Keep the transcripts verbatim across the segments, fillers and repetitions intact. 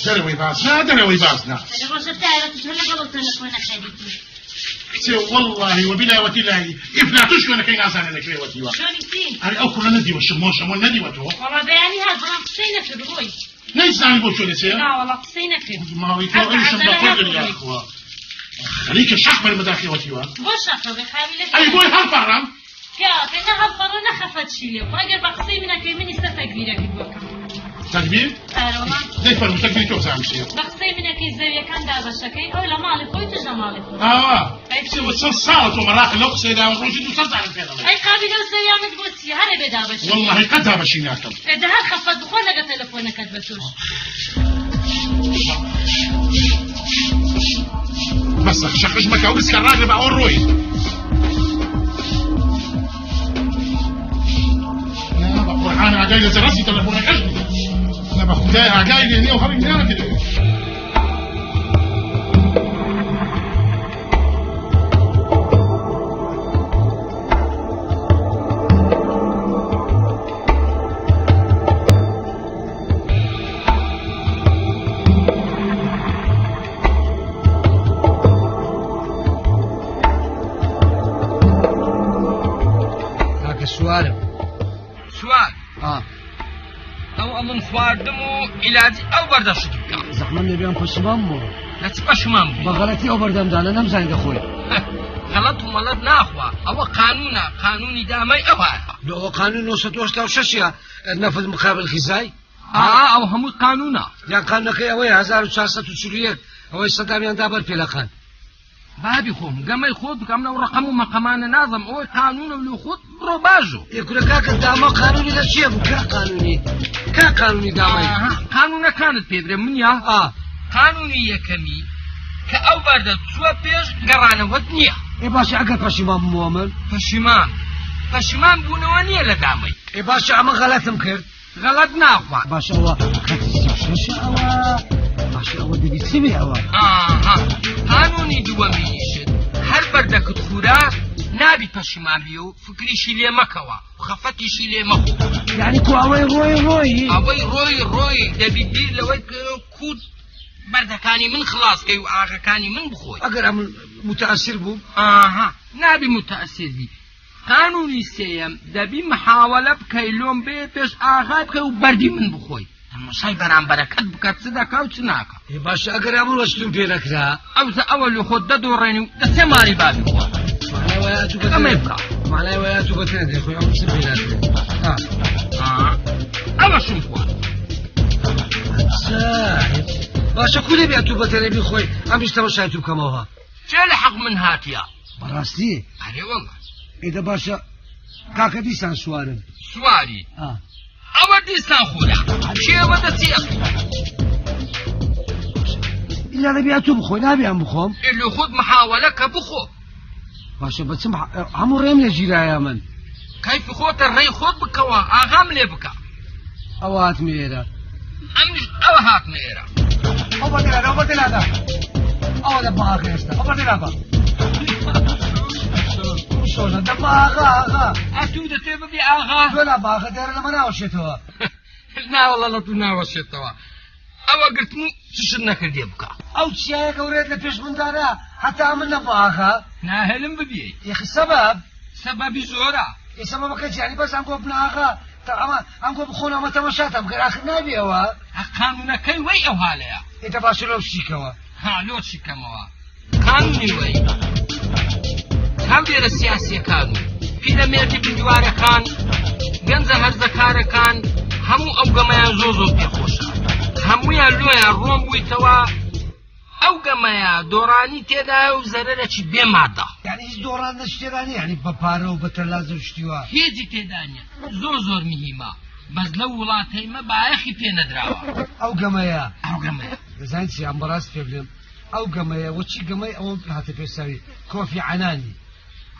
دەرەوەی باز نا، دەرەوەی باز نا. ئەرێ ڕۆژە تایە، تو هەر لەگەڵ ئەو تەلەفۆنە خەریکی. کچێ، وەڵڵاهی وە بیلا وەتی لایی، ئیفلاتوش شوێنەکەی نازانێ لە کوێ وەتیوە. شوێنی چی؟ ئەرێ ئەو کوڕە نەدیوە، شمۆ شەمۆ نەدیوە تۆ. وەڵا بەیانی هات، بەڵام قسەی نەکرد، ڕۆی. نەیزانی بۆ چۆنە چێ؟ نا، وەڵا قسەی نەکرد. ماڵی تۆ هەر ئەویشم بە قەدەر یاخوا. خەریکە شەق بەرمەداخی وەتیوە. بۆ شەقە بێ، خاوی لە ئەی بۆی هەڵپەڕام؟ پیا، کە نە هەڵپەڕۆ نە خەفەت شیلێ. ئەگەر بە قسەی منەکەی منی سەر تەگبیرەکەت بۆکەم. تەگبیر؟ ئەرۆ، ها. دەی فەرموو، تەگبیری تۆ بزانم چییە. بە قسەی منەکەی زەویەکان دابەشەکەی، ئەو لە ماڵی خۆی، تو لە ماڵی خۆی. ئاوا. ئەی کچێ، وە چەند ساڵە تۆ مەراقە لەو قسەی داوە، ڕۆژی دوو سەد جارم پێ دەڵێ. ئەی قابیلە و زەویانت بۆ چییە؟ هەرێ بێ دابەشی. وەڵڵاهی قەت دابەشی ناکەم. ئێ دە هەر خەفەت بخۆ لەگە تەلەفۆنەکەت بە تۆش. بەسە، شەقش مەکە، ئەو بچکە ڕاگرە بە ئەوە ڕۆی. نا، بە قورئان ئاگای لە جەرەسی تەلەفۆنەکەش نییە. نا، بە خودای ئاگای لێ نییە و هەڵی ناگرێ. کاکە سوارم. سوار. ها. ئەو ئەمن خواردم و ئیلاجی ئەو بەردە شت بکە. زەحمەت نەبێ ئەم پەشیمان بوو. لە چ پەشیمان بوو؟ بە غەڵەتی ئەو بەردەم دانە نەمزانی دەخۆی. غەڵەت و مەڵەت ناخوا. ئەوە قانوونە، قانوونی دامای ئەوە. لۆ ئەوە قانون نۆ سەد و هەشتا و شەش یا نەفت مقابل غیزای؟ ئا، ئەو هەمووی قانوونە. یان قانونەکەی ئەوەیە هەزار و چوار سەد و چل و یەک، ئەوەی سەدامیان دا بەر پێلەقان. بابی خۆم، گەمەی خۆت بکەم، لەو ڕەقەم و مەقەمانە نازم، ئەوەی قانوونە و لۆ خۆت بڕۆ باژۆ. ئێ کورە کاکە داما قانونی لە چییە بوو؟ کا قانونی؟ کا قانونی دامای؟ ئاها، قانوونەکانت پێ برێ منیا؟ ئا. قانونی یەکەمی کە ئەو بەردە چووە پێش گەڕانەوەت نییە. ئێ باشە ئەگەر پەشیمان بمەوە من؟ پەشیمان. پەشیمان بوونەوە نییە لە دامەی. ئێ باشە ئەمە غەلەتم کرد. غەڵەت ناخوا. باشە ئەوە خەتی سی و شەش ئەوە. باشە ئەوە دەبی چ بێ ئەوە؟ ئاها. قانونی دووەمی ئیشت. هەر بەردەکت خورا نابی پەشیمان بی و فکریشی لێ مەکەوە. خەفەتیشی لێ مەخۆ. یعنی کو ئەوەی ڕۆی ڕۆی؟ ئەوەی ڕۆی ڕۆی دەبی بیر لەوەی کە کوت بەردەکانی من خلاص کەی و ئاغەکانی من بخۆی. ئەگەر ئەم متەئەسیر بوو؟ ئاها. نابی متەئەسیر بی. قانونی سێیەم، دەبی محاوەلە بکەی لۆم بێ پێش ئاغا بکەی و بەردی من بخۆی. تەماشای بەرامبەرەکەت بکە چ دەکا و چ ناکا. ئێ باشە ئەگەر ئەمن وەشتون پێ نەکرا؟ ئەو زە ئەوە لۆ خۆت دەدۆڕێنی و دەسێ ماری بابی بخۆ. مانای وایە ئەتوو بەتەنێ. ئەمەی بکە. مانای وایە ئەتوو بەتەنێ دێ خۆی ئەم چ پێ ناکرێ. ها. ئا. ئەوە شم خوارد. باشە کو دەبی ئەتوو بەتەنێ بی خۆی ئەم بیش تەماشای تو بکەمەوە. چێ لە حەق من هاتیە؟ بەڕاستی؟ ئەرێ وەڵا. ئێدە باشە کاکە دیسان سوارن. سواری. ئا. ئەوە دیسان خۆرا. چێ ئەوە دەچی ئەخی؟ ئیلا دەبی ئەتوو بخۆی نابی ئەم بخۆم. ئێ لۆ خۆت محاوەلە کە بخۆ. باشە بەچم هەموو ڕێم لێ ژیرایە من. کەیف خۆتە ڕێی خۆت بکەوە ئاغام لێ بکە. ئەوە هاتمە ئێرە. ئەمنیش ئەوە هاتمە ئێرە. ئەو بەردێ لادە، ئەو بەردێ لادە. ئەوە دە بە ئاغا ئێستا، ئەو بەردێ لابە. شۆژە دە بە ئاغا، ئاغا. ئەتوو دەتێ ببی ئاغا. دوێ لابە ئاغا، دێرە لە مە ناوەشێتەوە. ناوەڵە لە تو ناوەشێتەوە. ئەوە گرتم و چشت نەکردێ بکە. ئەو چیایە گەورەیەت لە پێش مندارە، هەتا من نەبە ئاغا. ناهێلم ببی. یەخی سەبەب؟ سەبەبی زۆرە. ئێ سەبەبەکە چیانی بەس ئەنگۆ بنە ئاغا، تا ئەمە ئەنگۆ بخۆن ئەمە تەمەشاتە بکەن، ئاخر نابی ئەوە. هە قانونەکەی وەی ئەو هالەیە. ئێ دە باشە لەو شیکەوە. ها لۆ شیکەمەوە. قانونی وەی. هەم دێرە سیاسیەکان و پیرە مێردی بندیوارەکان، گەنجە هەرزەکارەکان، هەموو ئەو گەمەیان زۆ زۆ پێخۆشە. هەموویان لۆیان ڕۆم بوویتەوە. ئەو گەمەیە دۆڕانی تێدایە و زەرەرەکی بێ مادە. یعنی هیچ دۆڕان نەشتێرانی، یعنی بە پارە و بە تەلازە و شتیوە. هێجی تێدانە. زۆر زۆر مهمە. بەس لەو وڵاتەی مە بایەخی پێ نەدراوە. ئەو گەمەیە. ئەو گەمەیە. دەزانین چی ئەم بەڕاست پێ بلێم؟ ئەو گەمەیە وەچی گەمەی ئەوە هاتە پێ ساوی کۆفی عەنانی.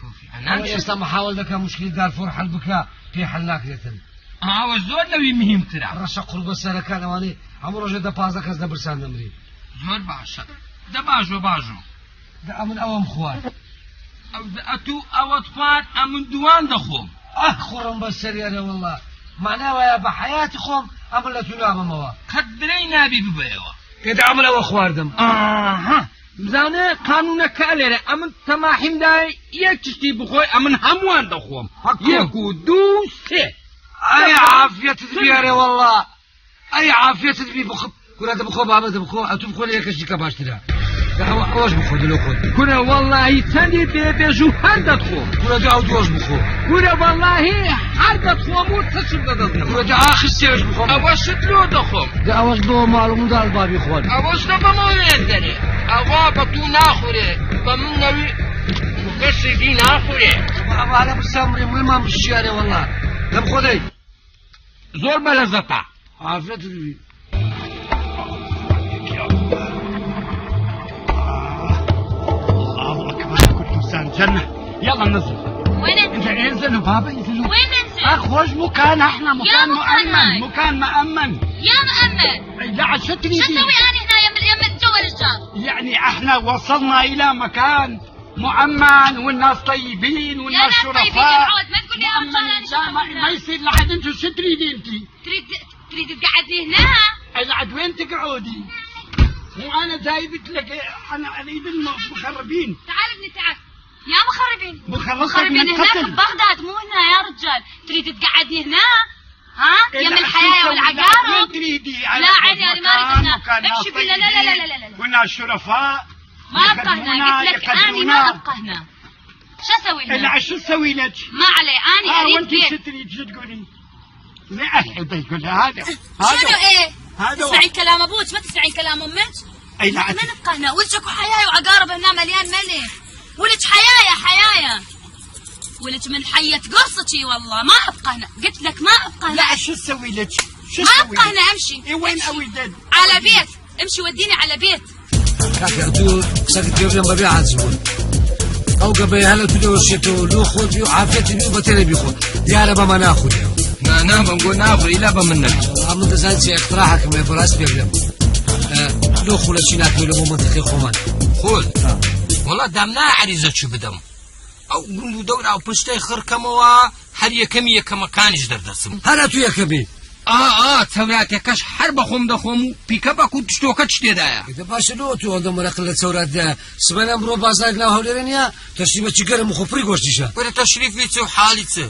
کۆفی ئەنان ئەوە چی؟ ئێستا محاول دەکە مشکلی دارفۆر حەل بکە، پێ حەل ناکرێتن. ئاوە زۆر لەوی مهمترە. ڕەشە قوربە سەرەکان ئەوانەی هەموو ڕۆژێ دە پازدە کەس دە برسان دەمری. زۆر باشە. دە باژۆ باژۆ. دە ئەمن ئەوەم خوارد. ئەو دە ئەتوو ئەوەت خوارد ئەمن دووان دەخۆم. ئەه خوڕم بە سەریانە وەڵا. ماناوایە بە حەیاتی خۆم ئەمن لە تو نابمەوە. قەت درەی نابی ببەیەوە. Ê de emin ew xwardim. Aha. Bizane qanûneke lêre. Emin temahîm dayê yek tiştî bixwe, emin hemûyan dixwim. Hako. Yek û du, sê. Ay, afiyet biyare valla. Ay, afiyet bi bixwe. Kura de bixwe, baba de bixwe, etu bixwe, yek tiştî baştir e. De ew, ew ji bixwe, dilo xwe. Kura wallahî çendî bê bêjû her de dixwe. Kura de ew duwaş bixwe. Kura wallahî her de dixwe mû tişim de dixwe. Kura de axir sêj bixwe. Ew şit lo dixwe. De ew ji bo mal û mundar babî xwe. Ew ji de bama wê derê. Ew be tu naxure. Be min newî. Kesi jî naxure. Ama hala bu samrê mı mam şiyare valla. Dem xwe dey. Zor be lezeta. Afiyet olsun. Allahu Ekber, kuntum sen cennet. Yalla nizil. وين انت؟ انت انزل بابا انزل. وين انت؟ اخ خوش مكان احنا مكان مؤمن. مكان مؤمن. يا مؤمن. لا شو تريدي؟ شو اسوي انا هنا يم يم الجو الرجال؟ يعني احنا وصلنا الى مكان مؤمن والناس طيبين والناس شرفاء. يا ناس طيبين يا معود، ما تقول لي يا رجال انا شو ما يصير لحد انتو شو تريدي انتي؟ تريد، تريد تقعدني هنا؟ أي لعد وين تقعدي؟ مو أنا جايبت لك، أنا أريد المخربين. تعال ابني تعال. يا مخربين. مخربين هناك ببغداد، مو هنا يا رجال. تريد تقعدني هنا؟ ها؟ يم الحياة والعقارب. وين تريدي؟ لا عيني، أنا ما أريد هنا. امشي بالله، لا، لا، لا، لا، لا، لا. والناس شرفاء. ما أبقى هنا، قلت لك أنا ما أبقى هنا. شو أسوي هنا؟ إلا شو أسوي لك؟ ما عليه، أنا آه، أريد وأنت بيت. شو تريد، شو تقولي؟ لا، أحد يقول هذا. هذا. شنو إيه؟ هذا. تسمعين كلام أبوك، ما تسمعين كلام أمك؟ أي لا، ما نبقى هنا، ولك أكو حياة وعقارب هنا مليان ملي. ولك حياة، حياة. ولك من حية قرصتي والله، ما أبقى هنا. قلت لك ما أبقى هنا. لا، شو أسوي لك؟ شو ما أسوي أبقى لك؟ هنا، أمشي. إيه، وين أمشي. أودد؟ على بيت. امشي وديني على بيت. Kaka, tu qisek pêvên bebê aciz bûn. Ew gebe hele tu de weşiyetê û lo xwe bî û afiyetê bî û betenê bî xwe. Diyare bama naxwîne. Na, na, min got naxwe, îla be min nekir. Ama min dizan çi iqtirahek me, bi rast pêvên. E, lo xule çî nakewle bo mentiqê xwe man. Xul? Ha. Wala dem na erîze çi bidim. Ew gund û dewra û piştê xirkemewa her yekemî yekemekaniş derdesim. Hera tu yekemî. A, a, tevratêkeş her be xwe min dexwem û pîkepek û tiştoke tiştê daye. E de baş e, lo tu onda mereqil le tevrat de. Sibenen biro bazarek nav Hewlêrê niya, teşrî be çi germ û xwe pirî goştîşe. Were teşrîf lî çi û halî çi.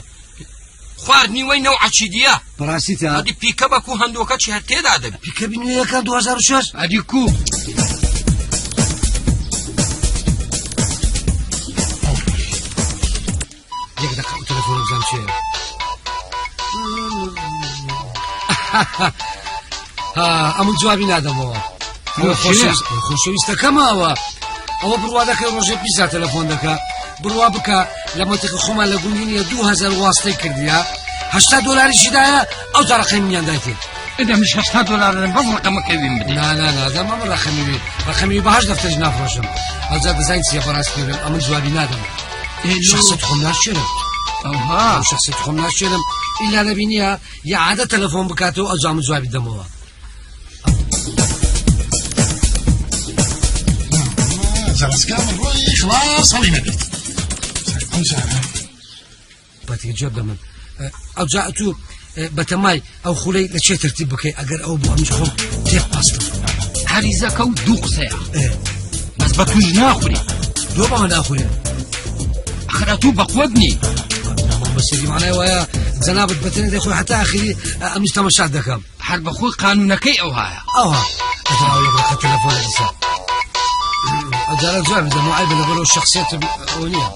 Xwarinî wey new eçîdiye. Bi rastî te. Hadi pîkepek û hendoke çi her tê de de. Pîkepî nû yekan du hezar û şeş. Hadi ku. Yek deqa, ew telefonê bizan çi ye? Ha, emin cewabî nadem o. Ew xweşewîst-, xweşewîsteke me ew e. Ew birwa deke rojê pîsa telefon deke. Birwa bike, le mentiqê xwe me le gundî niye du hezar wastey kirdiye. Heşta dolarî jî daye, ew da reqemî miyan daytê. Ede min heşta dolar bes reqemeke wî min bidê. Na, na, na, dema min reqemî wî. Reqemî wî bi heşt defter jî nafroşim. Ew ca dizayîn çi ye, bi rastî pêvên, emin cewabî nadim. Ê, lo. Şexsiyet xwe min naşêrim. Aha. Ew şexsiyet xwe min naşêrim. Îlla nebîniya, ya ade telefon bikate û ew ca min cewabî demo. Zerazka min royî xilas hewî nebît. Ser ew cara. Patî cewab de min. E, ew ca tu, e, betemay ew xuley li çê tertîb bikey, eger ew bû, em ji xwe têk pastin. Herîzeke û du qiseye. E. Bes be tu ji naxurî. Do bana naxurî. Axir tu be qwednî. Tamam, bes êdî manaya waya, cenabet betenê de xwe heta axirî, e, em ji temaşa dekem. Her bi xwe qanûnekey ew haya. Ew ha. Ez ew yek reke telefon disa. Ew cara cewab bide, ma eybe li ber o şexsiyet o niye.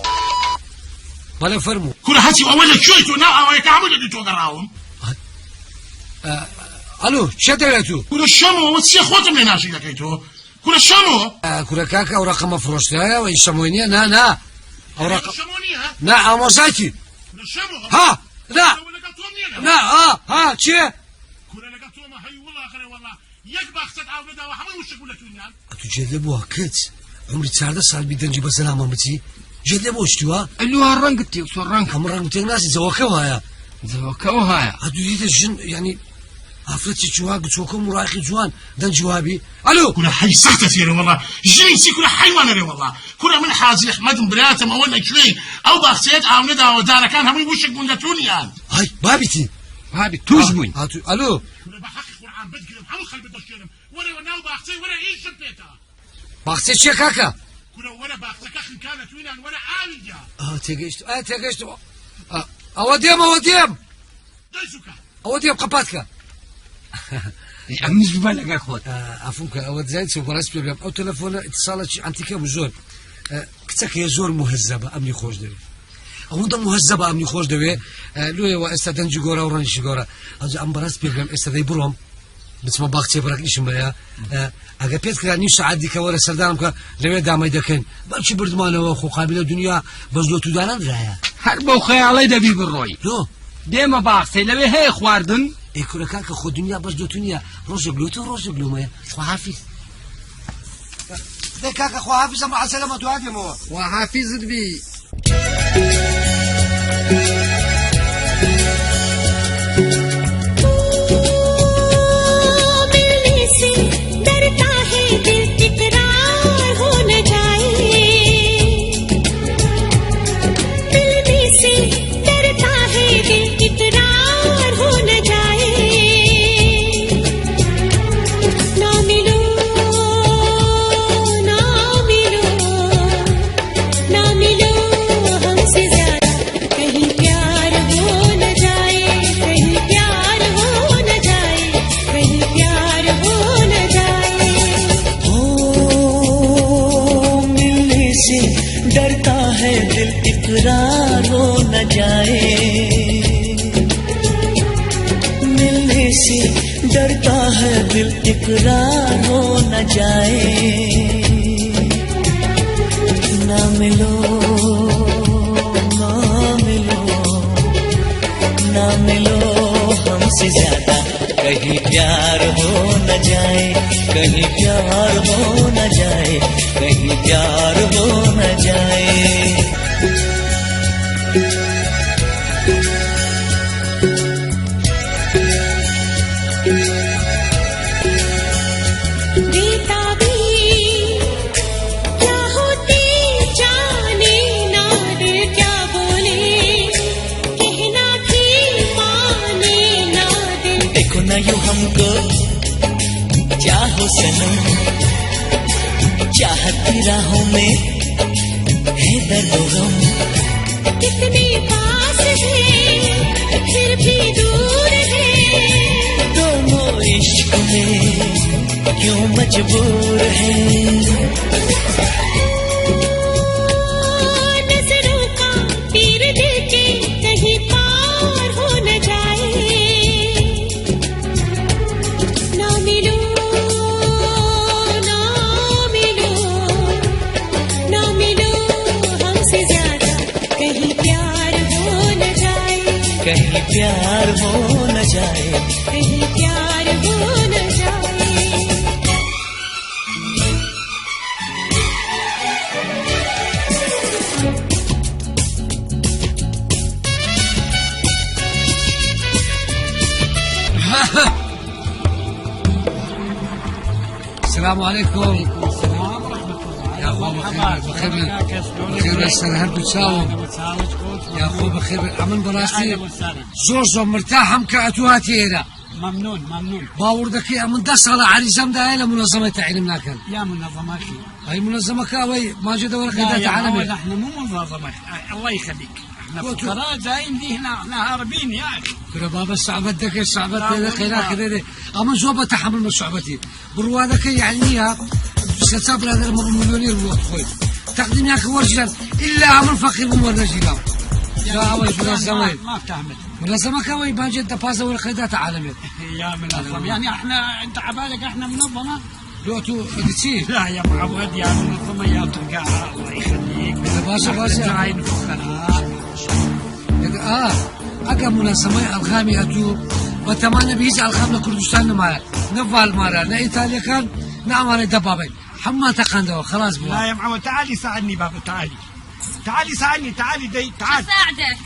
Bale fermo. Kura hesî, ew le çi to, na awayeke hemû li to gerawim. E, alo, çi dere tu? Kura şemo, ew çi xwe tu me naşî dekey to? Kura şemo. E, kura kaka, ew reqema firoşte ya, ew şemo niye? Na, na. Ew reqem. Şemo niye, ha? Na, ama zaki. Kura şemo. Ha, na. Kura wele ka to niye, ha? Na, ha, ha, çi? Kura lega to ma hey wala xere wala. Yek baxset avre dawa hemen wişik wile tunyan. A tu celde bu hakit. Umri çarde sal bir denci basana mamıcı. Celde bu uçtu ha. Elu ha rang tê, so rang. Ama rang tê nasıl? Zewake waya. Zewake waya. A tu dide jin, yani, afret çi çuha, çoko muraqi cuan, den cuabi. Alo. Kura hay sahte siyere wala. Jin si kura hayvan ere wala. Kura min Hazi Ahmed biratem awal ekvey. Ew baxset avre dawa darakan hemen wişik wile tunyan. Hay, babiti. Babi, tuz bun. Ha, tu, alo. Kura be haqi Kur'an. Bidigirim, hemû xelbê dişêrim. Were we nav baxçeyê, were îşim pê ta. Baxçe çi ye kaka? Kuro were baxçeke xinkane twînan, were avî ya. Ah, têgihişt, ah, têgihişt. Ah, ewa diyem, ewa diyem. Daysuka. Ewa diyem, qepat ke. Em ji bela xwe. Ah, afûn ke, ewa dizayî çi, xwe rast pê biyem. Ew telefona îtisala çi antîke bû zor. Eh, Kiçek heye zor muhezzeba, emnî xweş dewê. Ew hunda muhezzeba, emnî xweş dewê. E, lûyê we esta dencî gora û renişî gora. Ancî em berast pê bim, esta dey birom. Biçima baxçeyê birak îşim be ya. E, ege pêt kira nîv saet dîke were serdanim ke lewê damey dekin. Belkî birdimanewe xwe qabîle dinya bezlotûdanan diraya. Her bo xeyalê de bî biroyî. Lo. Dême baxçeyê lewê heye xwardin. Ê kure kaka xwe dinya bezlotûniya. Rojek lotû, rojek lomeye. Xwe hafîz. De kaka, xwe hafîz e, ma selama, dua dê mo. Xwe hafîz bî. मिलने से डरता है दिल, इकरार हो न जाए। मिलने से डरता है दिल, इकरार हो न जाए। ना मिलो, ना मिलो, ना मिलो हमसे ज्यादा, कहीं प्यार हो न जाए, कहीं प्यार हो न जाए, कहीं प्यार हो न जाए। ओ, मिलने से डरता है दिल, इकरार हो न जाए। मिलने से डरता है दिल, इकरार हो न जाए। ना मिलो, ना मिलो, ना मिलो हमसे ज्यादा, कहीं प्यार हो न जाए, कहीं प्यार हो न जाए, कहीं प्यार हो न जाए। बेताबी, क्या होती जाने ना दिल क्या बोले, कहना भी माने ना दिल। देखो ना यूं हमको, चाहो सनम, चाहत की राहों में है दर्द गम। कितने पास है, फिर भी दूर है। दोनों इश्क में क्यों मजबूर है। नजरों का तीर दिल के कहीं पार हो न जाए। ना मिलो, ना मिलो, ना मिलो हमसे ज्यादा, कहीं प्यार हो न जाए। कहीं प्यार हो न जाए। कहीं प्यार हो न जाए। السلام عليكم. وعليكم السلام ورحمة الله. يا أخو، بخير، بخير، بخير، بس أنا هرب تساوم. يا أخو، بخير، أمن براستي. أهلا وسهلا. زور زور مرتاح، هم كأتواتي هنا. ممنون، ممنون. باور دكي، أمن ده صالة عريزم ده إلى منظمة تعليم ناكل. يا منظمة أخي. هاي منظمة كاوي، ما جد ورقة لا، ده يا تعلمي. معود، احنا مو منظمة. الله يخليك. احنا فقراء جايين لهنا، احنا هاربين يا أخي. كنا بابا الصعبة دكي، الصعبة لا، ده والله. خيرا كده ده. أما زوبة تحمل من صعبتي. بروا دكي يعني يا، سلسة بلا ده مليونير بوقت خوي. تقديم يا أخي ورجلان، إلا أمن فقير بمور نجيبا. يا لا، أوي منظمة. ما، ما بتحمل. منظمة كاوي، ما جد بازا ورقة ده تعلمي. يا منظمة. يعني احنا، انت عبالك احنا منظمة؟ لوتو دچی؟ لا يا معود، يا منظمة يا ترقاعة، الله يخليك. باشا، باشا. جايين فقراء. آه، اگه منظمه الغامی اتو، و تمام به هیچ الغام لە کوردستان نمایه. نه والمارا، نه ایتالیکان، نه امانه دبابین. حما تقندوا، خلاص بوا. لا يا معود، تعالي ساعدني بابا، تعالي. تعالي ساعدني، تعالي دي، تعالي. ساعدك.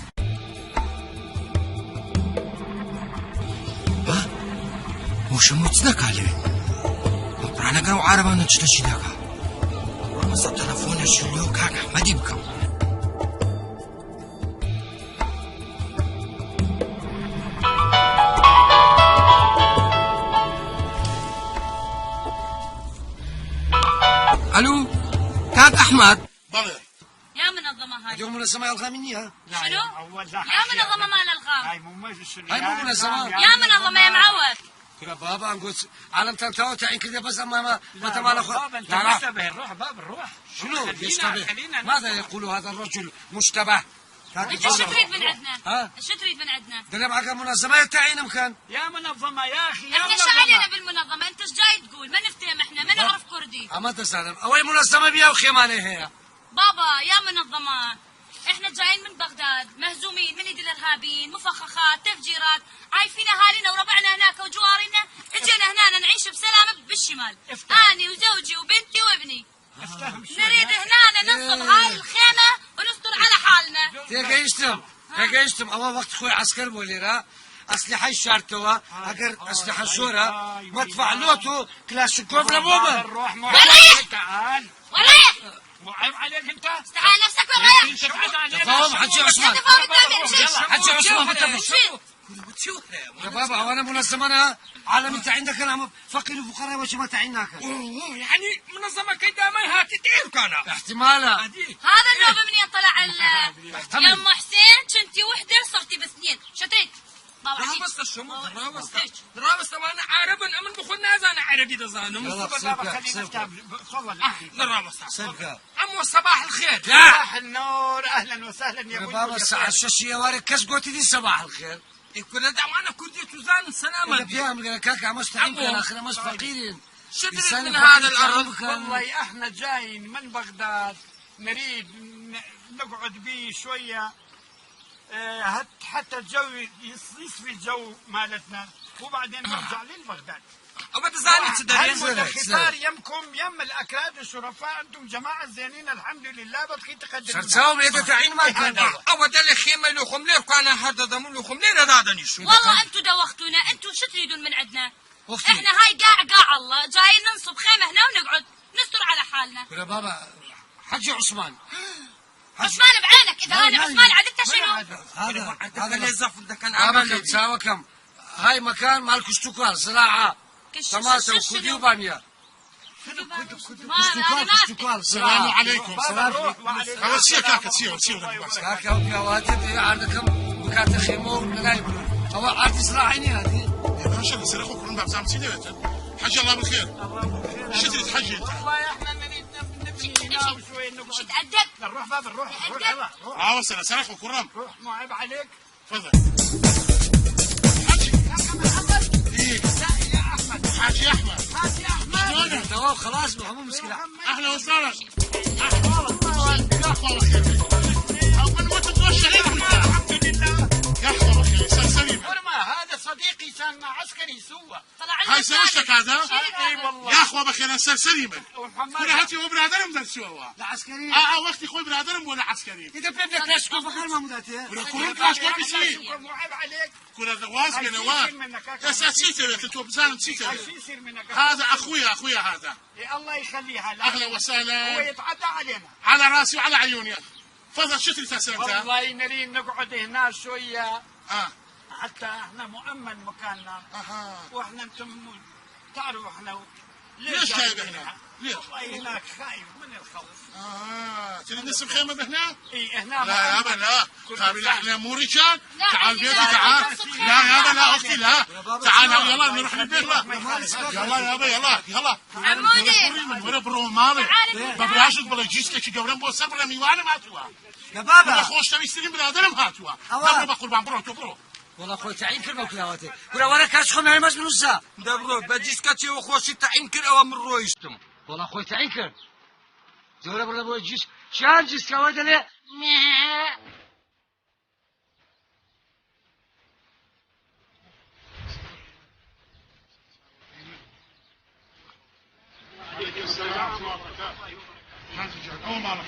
Ha? Moşemo çi deka lê? Pirane gero ereban çi te şî deka? Masa telefon ya şûlî û kak Ehmedî bikim. Ahmet. Balı. يا منظمة هاي. اليوم منظمة يا الغام مني، ها؟ لا، شنو؟ يا أول، لا، يا منظمة مال الغام. هاي مو مجلس، هاي مو يا منظمة. الغام، يا يا منظمة يا منظمة. معود. كنا بابا نقول عالم تنتهى تعين كذا بس أما ما، ما لا، تمال روح أخو. بابا، أنت لا، لا. مشتبه، روح بابا، روح. شنو خلينا، يشتبه؟ خلينا ماذا نقول. يقول هذا الرجل مشتبه؟ أنت شو تريد من عندنا؟ ها؟ شو تريد من عندنا؟ دلم على منظمة تعين مكان. يا منظمة، يا أخي، يا احنا شو منظمة. علينا بالمنظمة؟ أنت إيش جاي تقول؟ ما نفتهم احنا، ما لا. نعرف كردي. أما أنت زلم. أول منظمة بيها وخيمانة هي. بابا، يا منظمة، احنا جايين من بغداد، مهزومين من ايد الارهابيين، مفخخات، تفجيرات، عايفين اهالينا وربعنا هناك وجوارنا، اجينا هنا نعيش بسلام بالشمال. افتح. اني وزوجي وبنتي وابني. افتح شوي. نريد هنا ننصب هاي الخيمة ونستر على حالنا. تيجيشتم، تيجيشتم، أول وقت خوي عسكر بوليرا، أسلحة شارتوا، أجر أسلحة شورا، مدفع لوتو، كلاشنكوف لبوبا. روح معي. ولا يح-، تعال. ولا يح-، مو عيب عليك انت؟ استحى نفسك وين رايح؟ انت بعد علينا. تفاهم، حجي عثمان. تفاهم قدامي، امشي. حجي عثمان، بالتفاهم. امشي. يا بابا، هو أنا منظمة، أنا عالم أنت عندك، أنا فقير وفقراء وشي ما تعيناك. أوه، يعني منظمة كده ما هاتي تعرف أنا. احتمالا. هذه. هذا النوبة منين طلع ال-، احتمال. يا أم حسين، كنتي وحدة صرتي باثنين. شو تريد؟ بابا، هيك. رابصة شو مو؟ بابا، رابصة. هيك. رابصة، وأنا عرب، أنا من بخل نازل أنا عربي ده زانم. يلا، بسيبك، خلينا بسيبك. نفتح. تفضل. آه، للرابصة. سيبك. أمو، صباح الخير. لا. صباح النور، أهلًا وسهلًا يا يا بابا، الساعة شش يا وارد، كاش قوتي دي صباح الخير. إيه، كل ده وأنا كنت تزان سلامة إذا دي. بيعمل لك هكا، مش تعين أمو. كان آخر، مش فقيرين. شو تريد لسانك من هذا فقير الأرض؟ كان. والله إحنا جايين من بغداد، نريد ن-، نقعد بيه شوية. آه، حت-، حتى الجو يص-، يصفي الجو مالتنا، وبعدين نرجع للبغداد. أما تزاني تدري. هل متخفار يمكم يم الأكراد الشرفاء، أنتم جماعة زينين الحمد لله، بتخي تقدم. سرساوم إذا تعين ما كان. هذا. أو ده الخيمة لكم ليه، كان هذا ضمن لكم ليه، لا، لا، لا، نشوف. والله أنتم دوختونا، أنتم شو تريدون من عندنا؟ أختي. إحنا هاي قاع، قاع الله، جايين ننصب خيمة هنا ونقعد، نستر على حالنا. يا بابا، حجي عثمان. عثمان بعينك، إذا لا، أنا لا، عثمان لا. عدتها شنو؟ هذا، هذا اللي زف ده كان بابا عمل كم، لي. ساوى كم؟ هاي مكان مال كشتوكال، زراعة. كش-، طماطم، كش-، كودي شنو؟ وبامية. ما، ما، كشتوكال، ما كشتوكال، زراعة. السلام عليكم. سلام. روح، وعليكم السلام. سيا كاكا، سيا، سيا. كاكا، وكا، واتي، دي عندكم مكاتب خيمو، لا يبرو. هو عادي زراعي ني هذه. يا باشا، بس أنا أخوك كلهم بابزام سيدي بيتن. حج الله بالخير. شتري حج أنت؟ والله إحنا نريد نب-، نبني هنا وشوي نقعد. شو تأدب؟ لا، روح بابا، روح، روح، تأدب. يلا، روح. آه، وسنا، سنا أخوك كرم. روح، مو عيب عليك. تفضل. حجي. يا أحمد، حجي. إيه. لا، يا أحمد. حاجي أحمد. حاجي أحمد. شلونك؟ تمام، خلاص، مو مشكلة. أهلا وسهلا. أهلا وسهلا. يا أخوة الخير. أول ما تتوشى لك أنت. الحمد لله. يا أخوة الخير، سلسلي. ورما، هذا صديقي كان مع عسكري سوا. طلع لنا هاي سوشتك هذا؟ شيل إي والله. يا أخوة بخير، سلسلي من. ومحمد. كنا هاتي هو برادرم ذا سوا. العسكري. آه، آه، وقتي خوي برادرم ولا عسكري. إذا بدنا كلاشكوف بخير ما مداتي. ولا كل كلاشكوف بشيء. مو عيب عليك. كل الغواز هاي من شو نواه. يصير منك هكا؟ بس أسيت يا بنت، تو بزان نسيت يا هاي بنت. شو يصير منك هكا؟ هذا أخويا، أخويا هذا. إيه، الله يخليها لك. أهلا وسهلا. هو يتعدى علينا. على راسي وعلى عيوني. تفضل، شو تريد هسه أنت؟ والله نريد نقعد هنا شوية. آه. حتى إحنا مؤمن مكاننا. أها. وإحنا أنتم تعرفوا إحنا ليش ليش جايين جايب هنا؟ هنا؟ ليش؟ والله هناك خايف من الخوف. آه، تريد نصب خيمة بهنا؟ إي، هنا لا يابا، لا. كل خابر إنسان. إحنا مو رجال. لا، تعال لا، بيتي، لا، تعال. لا، لا، لا، يابا، لا، أختي، لا. يا بابا، تعال، يلا، نروح البيت، لا. يلا، يابا، يلا، يلا. عمودي. من ورا برو مالي. تعال، تعال. ببراشك بلا جيسك شي قبران بو صبر ميوانه ما توا. يا بابا. خوش تبي سليم برادرم هاتوا. أوا. دبر بقربان برو تو برو. والله خوي تعين كلمة وكلاواتي. ولا ورا كاش خو مهمش من وزا. دبرو بجيس كاتشي وخوشي تعين كل أوا من رويستم. والله خوي تعين كل. زورا برا بو جيس. شان جيس كوا دلي.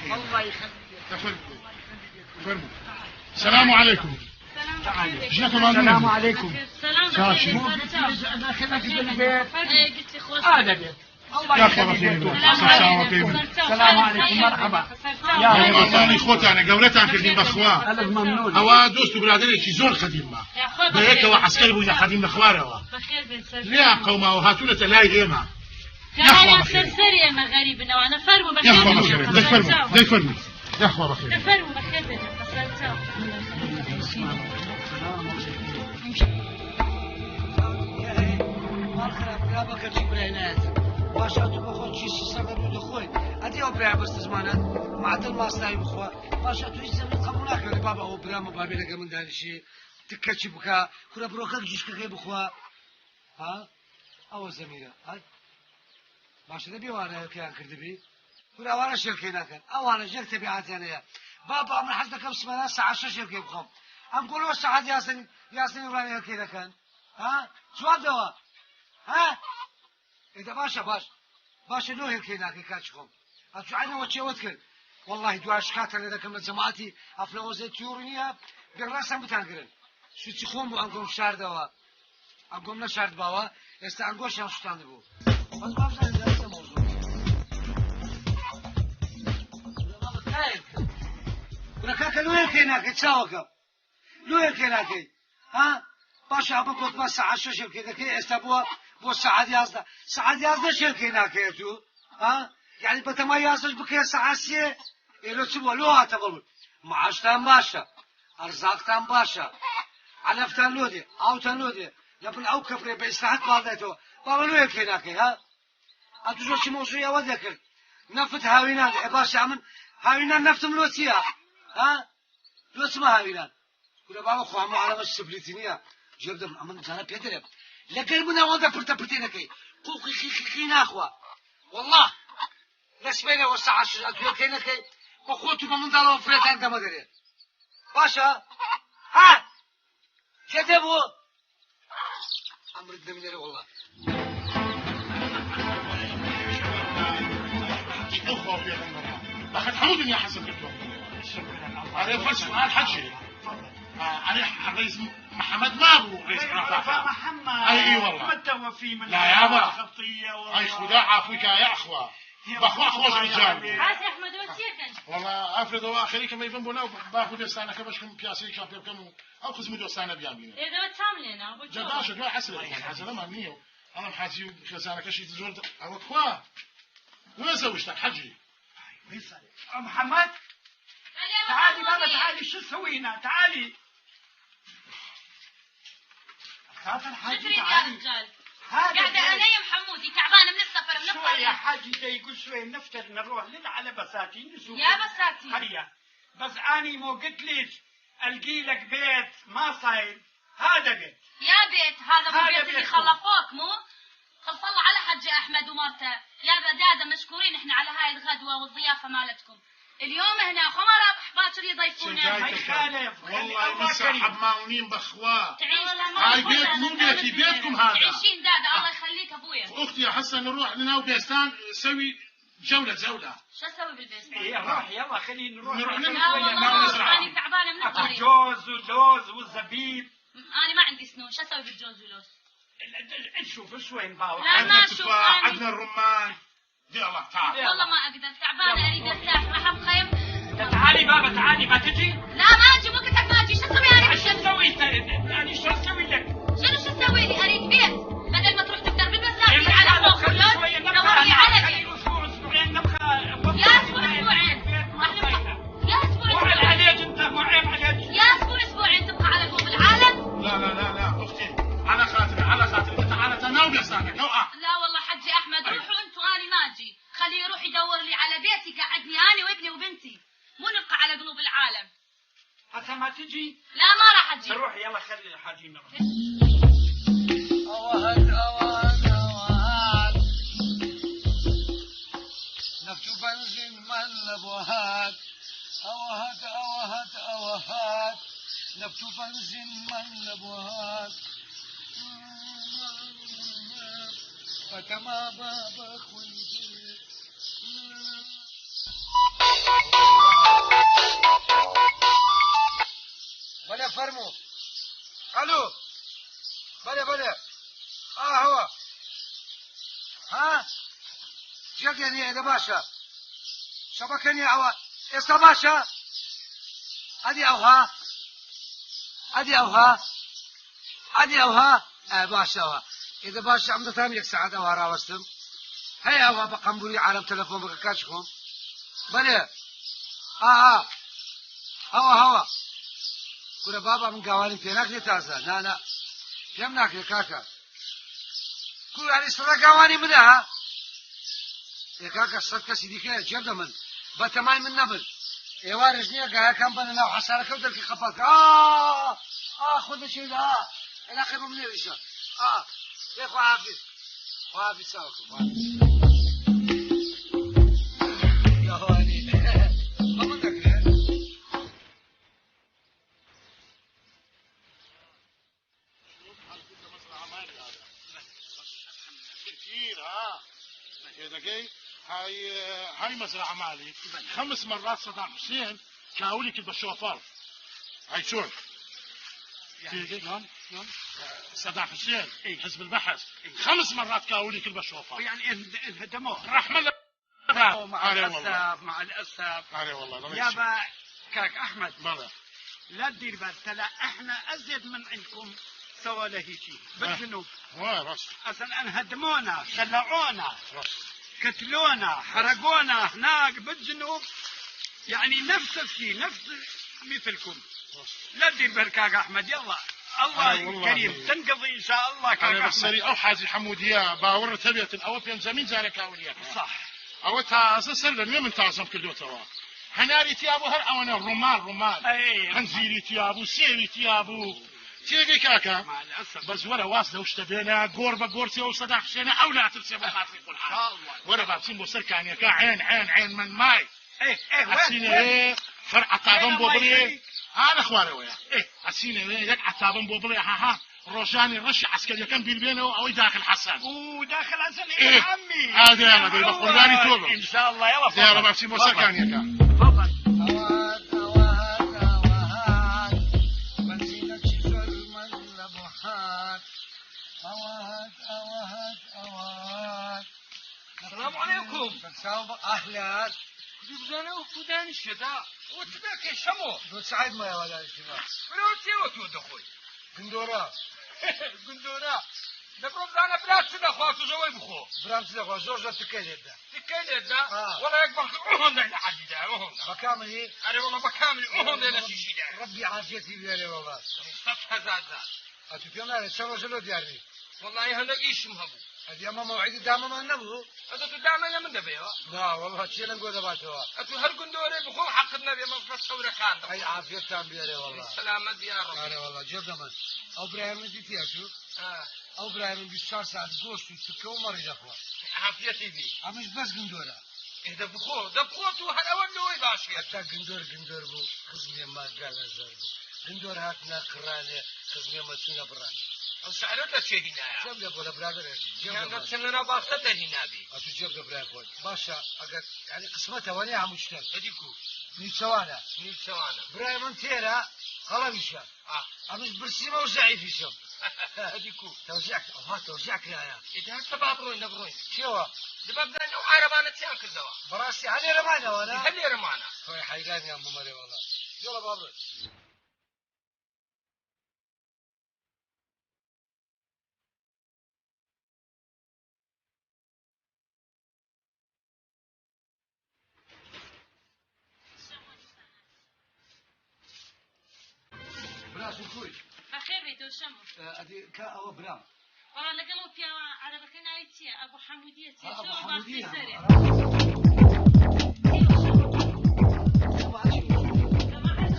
الله يخليك. تفضل. تفضل. السلام عليكم. السلام عليكم. السلام عليكم. هذا بيت. يا أخي، السلام عليكم. السلام عليكم، مرحبا. يا أهلا وسهلا، إخوتي، أنا قولتها كردين بخوا. ألف ممنون. هوا دوست وبرادر شي زور خديم ما. بهيك هو عسكري بويا خديم بخوار هوا. ليه قوما وهاتونا تلاقي إيما. Yahwa bexêr. Ser serê me xerîb in, ewana fermo bexêr. Yahwa bexêr. Dê fermo. Dê fermo. Yahwa bexêr. Fermo bexêr. Mal xirab kira, bikir çi birayê nayet. Paşa tu bi xwe çi sised û du dixwe. Edi ew birayê bistizmane. Madil masnayî bixwe. Paşa tu hiç zemîn qebûl nake. Baba, o bira min, babê lege min danişî. Ti keçî bika. Kura birokek cûşkekê bixwe. Ha? Ew e zemîre. Ha? Baş e, ne bî wana hêlkeyan kirdibî? Kura wana şêlkê nakin. Ewana jek tebîetiyan heye. Baba, min hez dikim sibena saet şeş hêlkê bixwim. Em golo saet yazdin, yazdin wana hêlkê nakin. Ha? Cewab de wa. Ha? Ê de baş e, baş. Baş e, no hêlkê nake, ka çixwim. Ez tu eyne we çêwet kir. Wellahî dua şikate lê dekim li cemaetî, eflewozê tiyûrî niye, bê resen bitan girin. Sûcî xwe bû, em gom şer de wa. Em gom ne şer diba wa, êsta em goşan şûtandibû. Bas bas ne mewzû. Bura kake lûyê tê nake, çawa ke? Lûyê tê nake. Ha? Baş e, min got ma saet şeş şevkê dike, êsta bû, bû saet yazdeh. Saet yazdeh şevkê nake tu. Ha? Yani betema yazdeh bike saet sê. Ê lo çi bû? Lo hate bû. Maaştan baş e. Erzaqtan baş e. Eleftan lo dê. Awtan lo dê. Ne bin ew kefrê be îstirahat bal dayto. Baba lo yekê nake ha. A tu jo çi mewzûya we dekir. Neft hawînan. E baş e, min hawînan neftim lo çi ya? Ha? Lo çima hawînan? Kule baba, xwe hemû alema ji siflîtînî ye. Jê bidim, emin cana pê dire. Leger min ewanda pirte pirtê nekey. Qûqî qî qî qî naxwe. Wallah. Nesbêne o saet şeş ez wê pê nekey. Bi xwe tu bi min dalo firêten deme derê. Baş e. Ha! Jê de bû. Emrit demînere wallah. Bexet hemû dinya hesab kir. Are, bes sual hecî. Are, reis Muhammed ma bû, reis Muhammed. Ay, iyi wallah. Mutewefî min. La ya ba. Ay, Xuda afû ka ya axwa. Bexwe xweş rical bû. Hacî Ehmed, we çi yekin? Wallah, afrê de wa xerîke meyvin bû, nav ba xwe destane ke beşkim piyaseyê ka pê bikim û ew xizmî dostane biyan bîne. Ê, de we tam lêna, bu. De baş e, dua hesre. Hesre ma niyo. Anam Hacî û xezaneke şî zor da. Ew xwa. Wê zewiştak Hacî. Muhammed. تعالي بابا، تعالي، شو تسوي هنا؟ تعالي. خاطر حاجي، تعالي. هذا قاعدة بيت. أنا يا محمودي، تعبانة من السفر، من الطريق. شوية حاجي، جاي يقول شوية نفطر، نروح للعلى بساتين، نشوف. يا بساتين. هيا. بس أني مو قلت لك، ألقي لك بيت، ما صاير. هذا بيت. يا بيت، هذا مو هذا بيت اللي بيتكم. خلفوك، مو؟ خلف الله على حجي أحمد ومرته. يا بدادة، مشكورين إحنا على هاي الغدوة والضيافة مالتكم. اليوم هنا خمرة، باكر يضيفونا. ما يخالف. والله إني ساحب ماونين بخوا. تعيش. هاي بيت، مو بيتي، بيتكم هذا. تعيشين دادة، الله يخليك أبويا. أختي، هسه نروح لنا وبيستان، سوي جولة، جولة. شو أسوي بالبيستان؟ إيه، روح، يلا، خلينا نروح. نروح لنا. لا والله، أنا تعبانة من الطريق. جوز ولوز وزبيب. أنا ما عندي سنون، شو أسوي بالجوز ولوز؟ ال-، ال-، ال-، نشوف شو وين باوع. لا، ما عندنا أشوف تفاح، أنا. عندنا الرمان. يلا، تعال. والله ما أقدر، تعبانة، أريد أرتاح، راح أبقى يم- تعالي بابا، تعالي، ما تجي؟ لا، ما أجي، مو قلت لك ما أجي، شو أسوي أنا؟ شو أسوي أنت؟ يعني شو أسوي لك؟ شنو شو أسوي لي؟ أريد بيت، بدل ما تروح تفتح بالبساتين على فوق، خلي شوية نبقى، دور لي على بيت. أسبوع، أسبوعين نبقى. يا أسبوع، أسبوعين. يا أسبوع، أسبوعين. مو عيب عليك أنت، مو عيب عليك. يا أسبوع، أسبوعين تبقى على قلوب العالم. لا، لا، لا، لا، أختي، على خاطري، على خاتري، أنت على تناوب يا سامي، لو آه. لا والله حجي أحمد، روحوا أنتوا، أنا ما أجي. خليه يروح يدور لي على بيت يقعدني أنا وابني وبنتي. مو نبقى على قلوب العالم. حتى ما تجي. لا، ما راح أجي. روح، يلا، خلي الحاجي نروح. Awahat, awahat, awahat. Neft û benzîn man nebuhat. Awahat, awahat, awahat. Neft û benzîn man nebuhat. Fatema baba xwînî. Belê, fermo. Alo. Belê, belê. Ha, hewa. Ha? Cihê niye, êde baş e. Şebeke niye, hewa. Êsta baş e. Hadi, hewa. Hadi, hewa. Hadi, hewa. E, baş e, hewa. Êde baş e, em de tam yek saet hewa rawestim. Hey, ava bi qembûrî Ereb telefon bike, kaç xwe. Belê. Aha. Hawa, hawa. Kure baba, min gawanî pê nakirê taze. Na, na. Pêm nakirê kaka. Ku, yanî sira gawanî min e, ha? Ê kaka, sed kesî dîke ye, cem de min. Betemay min nebin. Êwa rejniye gayakam bene nav hesareke û derkî qepat. Aa! Aa, xwe de çêde, ha. Elaqe bi min nêvîşe. Aa, lê xwe hafîz. Xwe hafîz, sağ ol, xwe hafîz. Gawanî. Baba nekire. كتير، ها. هاي، هاي مزرعة مالي. خمس مرات صدام حسين كاولي كل بالشوفر. هاي شوف. يعني تيجي؟ شلون؟ شلون؟ صدام حسين، إيه. حزب البحث. إيه. خمس مرات كاولي كل بالشوفر. يعني ان-، انهدموه. رحمة الله. مع الأسف، مع الأسف. أري والله، الله يسلمك. يابا كاك أحمد. بلى. لا تدير بال، ترى إحنا أزيد من عندكم سوالة هيجي. بالجنوب. واه، راس. أصلًا انهدمونا، خلعونا، راس. قتلونا، حرقونا هناك بالجنوب. يعني نفس الشيء، نفس مثلكم. لا تدير بالك كاك أحمد، يلا. الله أري والله. كريم، تنقضي إن شاء الله كاك أري أحمد. بس سريع أو حازي حمودية، باور تبيت أو بين زمين زارك أولياء. صح. ئەوە تازە سەر لە نوێ من تازەم کردوتەوە. هەناری تیابوو، هەر ئەوەنە ڕوومال، ڕوومال. ئەی. هەنجیری تیابوو، سێوی تیابوو. تێگەی کاکە؟ مع الأسف. بەس وەرە واز لەو شتە بێنە، گۆر بە گۆر چێ و سەدا خشێنە، ئەو لا ترسێ بۆ خاتری قورئان. والله. وەرە با بچین بۆ سەر کانیەکە، عێن، عێن، عێن من مای. ئەی، ئەی، وە. ئەچینە وێ، فەر عەتابم بۆ بڵێ، ها لە خوارەوەیە. ئەی. ئەچینە وێ، یەک عەتابم بۆ بڵێ، ها، ها. ڕۆژانی ڕەشی عەسکەریەکان بیر بێنەوە ئەوەی داخل حەسەن. و داخل حەسەن، ئێ، عەمی. ئادێ، ئادێ، بە قوربانی تۆ بم. إن شاء الله، يلا، دێ، تفضل. بە بابچی بۆ سەر کانیەکە. تفضل. ئەوات، ئەوات، ئەوات. بەنزینە چی زۆر من لە بۆ هات. ئەوات، ئەوات، ئەوات. السلام عليكم. ساو بە ئەهلات. کوردی بزانە و خودانی شێدا. ئەوە چ دەکەی شەمۆ؟ دۆ سعید مایەوە لای شما. برەوە چێوە تۆ دەخۆی؟ گندۆرە. گندۆرە. دەبڕۆ بزانە برا چ دەخوا، توژەوەی بخۆ. برام چ دەخوا، زۆر زۆر تکەی لێدا. تکەی لێدا؟ ئا. وەڵا یەک بەخت ئۆهۆندای لە عەدیدا، ئۆهۆندا. بەکاملی؟ ئەرێ وەڵا بەکاملی ئۆهۆندای لە شیشیدا. ڕەبی عافیەتی بێرێ وەڵا. سەد هەزار جار. ئەتو پێم نارێ، چەند ڕۆژە لۆ دیار نی؟ وەڵا هەندێک ئیشم هەبوو. ئەدی ئەمە مەوعیدی دامەمان نەبوو؟ ئەدە تو دامە لە من دەبێەوە؟ نا، وەڵا چێ لەنگۆ دەباتەوە. ئەتو هەر گندۆرێ بخۆ حەقت نەبێ، مەفرە چەورەکان دەخۆ. ئەی عافیەتتان بێرێ وەڵا. سەلامەت بیا ڕەبی. ئارێ وەڵا، جێ دەمن. ئەو برایە من دیتیە تو؟ ئا. ئەو برایە من بیست و چوار ساعت گۆشت و تکە و مەڕی دەخوا. عافیەتی بی. ئەمش بەس گندۆرە. ئێ دە بخۆ، دە بخۆ تو هەر ئەوە لۆی باشێ. هەتا گندۆر گندۆر بوو، خزمێ ما گەلە زەر بوو. گندۆر هاتنە قڕانێ، خزمێ مە چوونە بڕانێ. ئەو شعرە لە چێ هینایە؟ جێم لێ بۆ لە برادەر ئەژی، جێم لە یان دە من. چنگەنا باختە دەهینابی. ئەتو جێم دە برای خۆت. باشە، ئەگەر، یعنی، قسمەتە وانێ هەموو شتێک. ئەدی کو؟ نیچەوانە. نیچەوانە. برای من تێرە، قەڵەویشە. ئا. ئەمش برسیمە و زەعیفیشم. ئەدی کو؟ تەوزیع، ئەوها تەوزیع کرایە. ئێ دە هەر سەبا بڕۆین، نەبڕۆین. چێوە؟ دە بابزانین ئەو عەرەبانە چیان کردەوە. بەڕاستی هەر لێرە مانەوە، نا؟ هەر لێرە مانە. خۆی حەیرانیان بوومە لێ وەڵا. یۆڵە با بڕۆین. برا سوکوی. بەخێر بێیتەوە شەمۆ. ئە، ئەدی کا ئەوە برام. وەڵا لەگەڵ ئەو پیاوە عەرەبەکە ناوی چییە؟ ئەبو حەمودیە چییە؟ ها، ئەبو چۆ حەمودیە. بەختی سەرێ. ئەبو حەمودیە. ئەبو حەمودیە. ئەبو حەمودیە.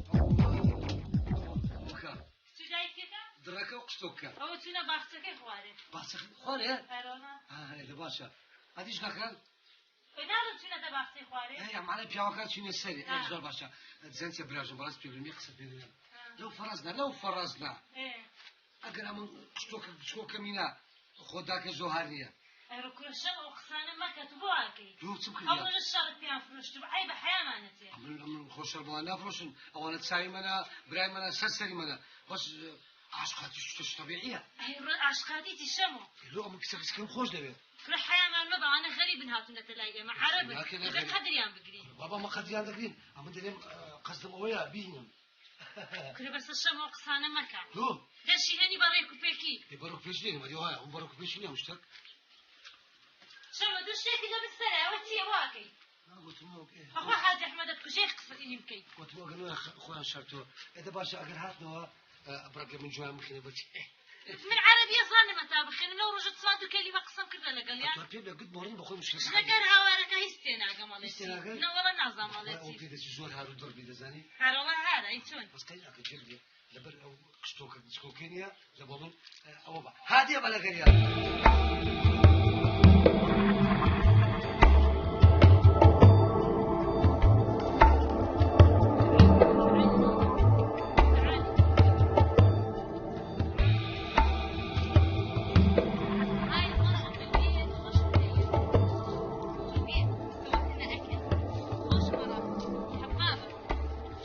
ئەبو حەمودیە. ئەبو حەمودیە. چ دایکێکە؟ دڕەکە و قشتۆکە. ئەوە چوونە باخچەکەی خوارێ. باخچەکەی خوارێ؟ ئەرۆنا. ها، هەیە، لە باشە. ئەدیش نەکەن؟ ئەی ناڵم چوونەتە باخچەی خوارێ؟ هەیە، مانە پیاوەکە چوونە سەرێ. ئەی، زۆر باشە. دزەن چێ براژم، بەڕاست پێ بێ، قسە پێ بێ. ها. لەو فەڕەز نە، لەو فەڕەز نە. ئێ. ئەگەر ئەمن قشتۆکە بچکۆکە مینە، خۆ داکە زۆهار نییە. ئەرۆ کورە شەم ئەو قسانە مەکە، تو بۆ ئاکەی؟ دوو چم کردیان؟ ئەو ڕۆژە شەڕت پیان فرۆشتبوو، عەیبە حەیامانە تێ. ئەمن، ئەمن خۆ شەڕ بەوان نافرۆشن، ئەوانە چاوی مەنە، برای مەنە، سەر سەری مەنە. بەس، ئە، عاشقاتی شتە، شتە تەبیعیە. ئەی ڕۆ-، عاشقاتی چی شەمۆ؟ لۆ ئەمن کچە کچەکەم خۆش دەوێ. کورە حەیامان مەبە، ئانە غەریبن هاتوونەتە لای ئێمە، عەرەبن. ناکە، دەبێ ناکە. قەدریان بگرین. بابا، مە قەدریان دەگرین. ئەمن دەلێم، ئە، قەزدم ئەوەیە، بیهینم. کورە بەسە شەمۆ قسانە مەکە. دوو. دەشی هەنی بە ڕێک و پێکی. ئێ، بە ڕێک و پێکی دێنم، ئەدی وایە، ئەو بە ڕێک و پێکی نیە مشتەک. Şeva dur şekilde bir sere, ew çiye wakey. Na gotim yok, eh. Axwe Hacı Ahmed et kujê qisî bikey. Gotim eger ne xwe şerto. E de baş e, eger hatnewa, e, bırak ya min cuwa mixine bırak. Min Erebiye zanime ta bixêne, ne rojit sa du kelîme qisem kirde legel ya. Tu pê bile git morin bixwe muşkil. Neger hawareke hîstê nage malê. Hîstê nage? Ne wala nazan malê. O pê de zor haru dur bir de zanî. Her ola her, ey çon. Bas kayın akı cebdi. Li ber ew qiştokek diçkokên ya, li bo min, e, ew ba. Hadiye bala geriya.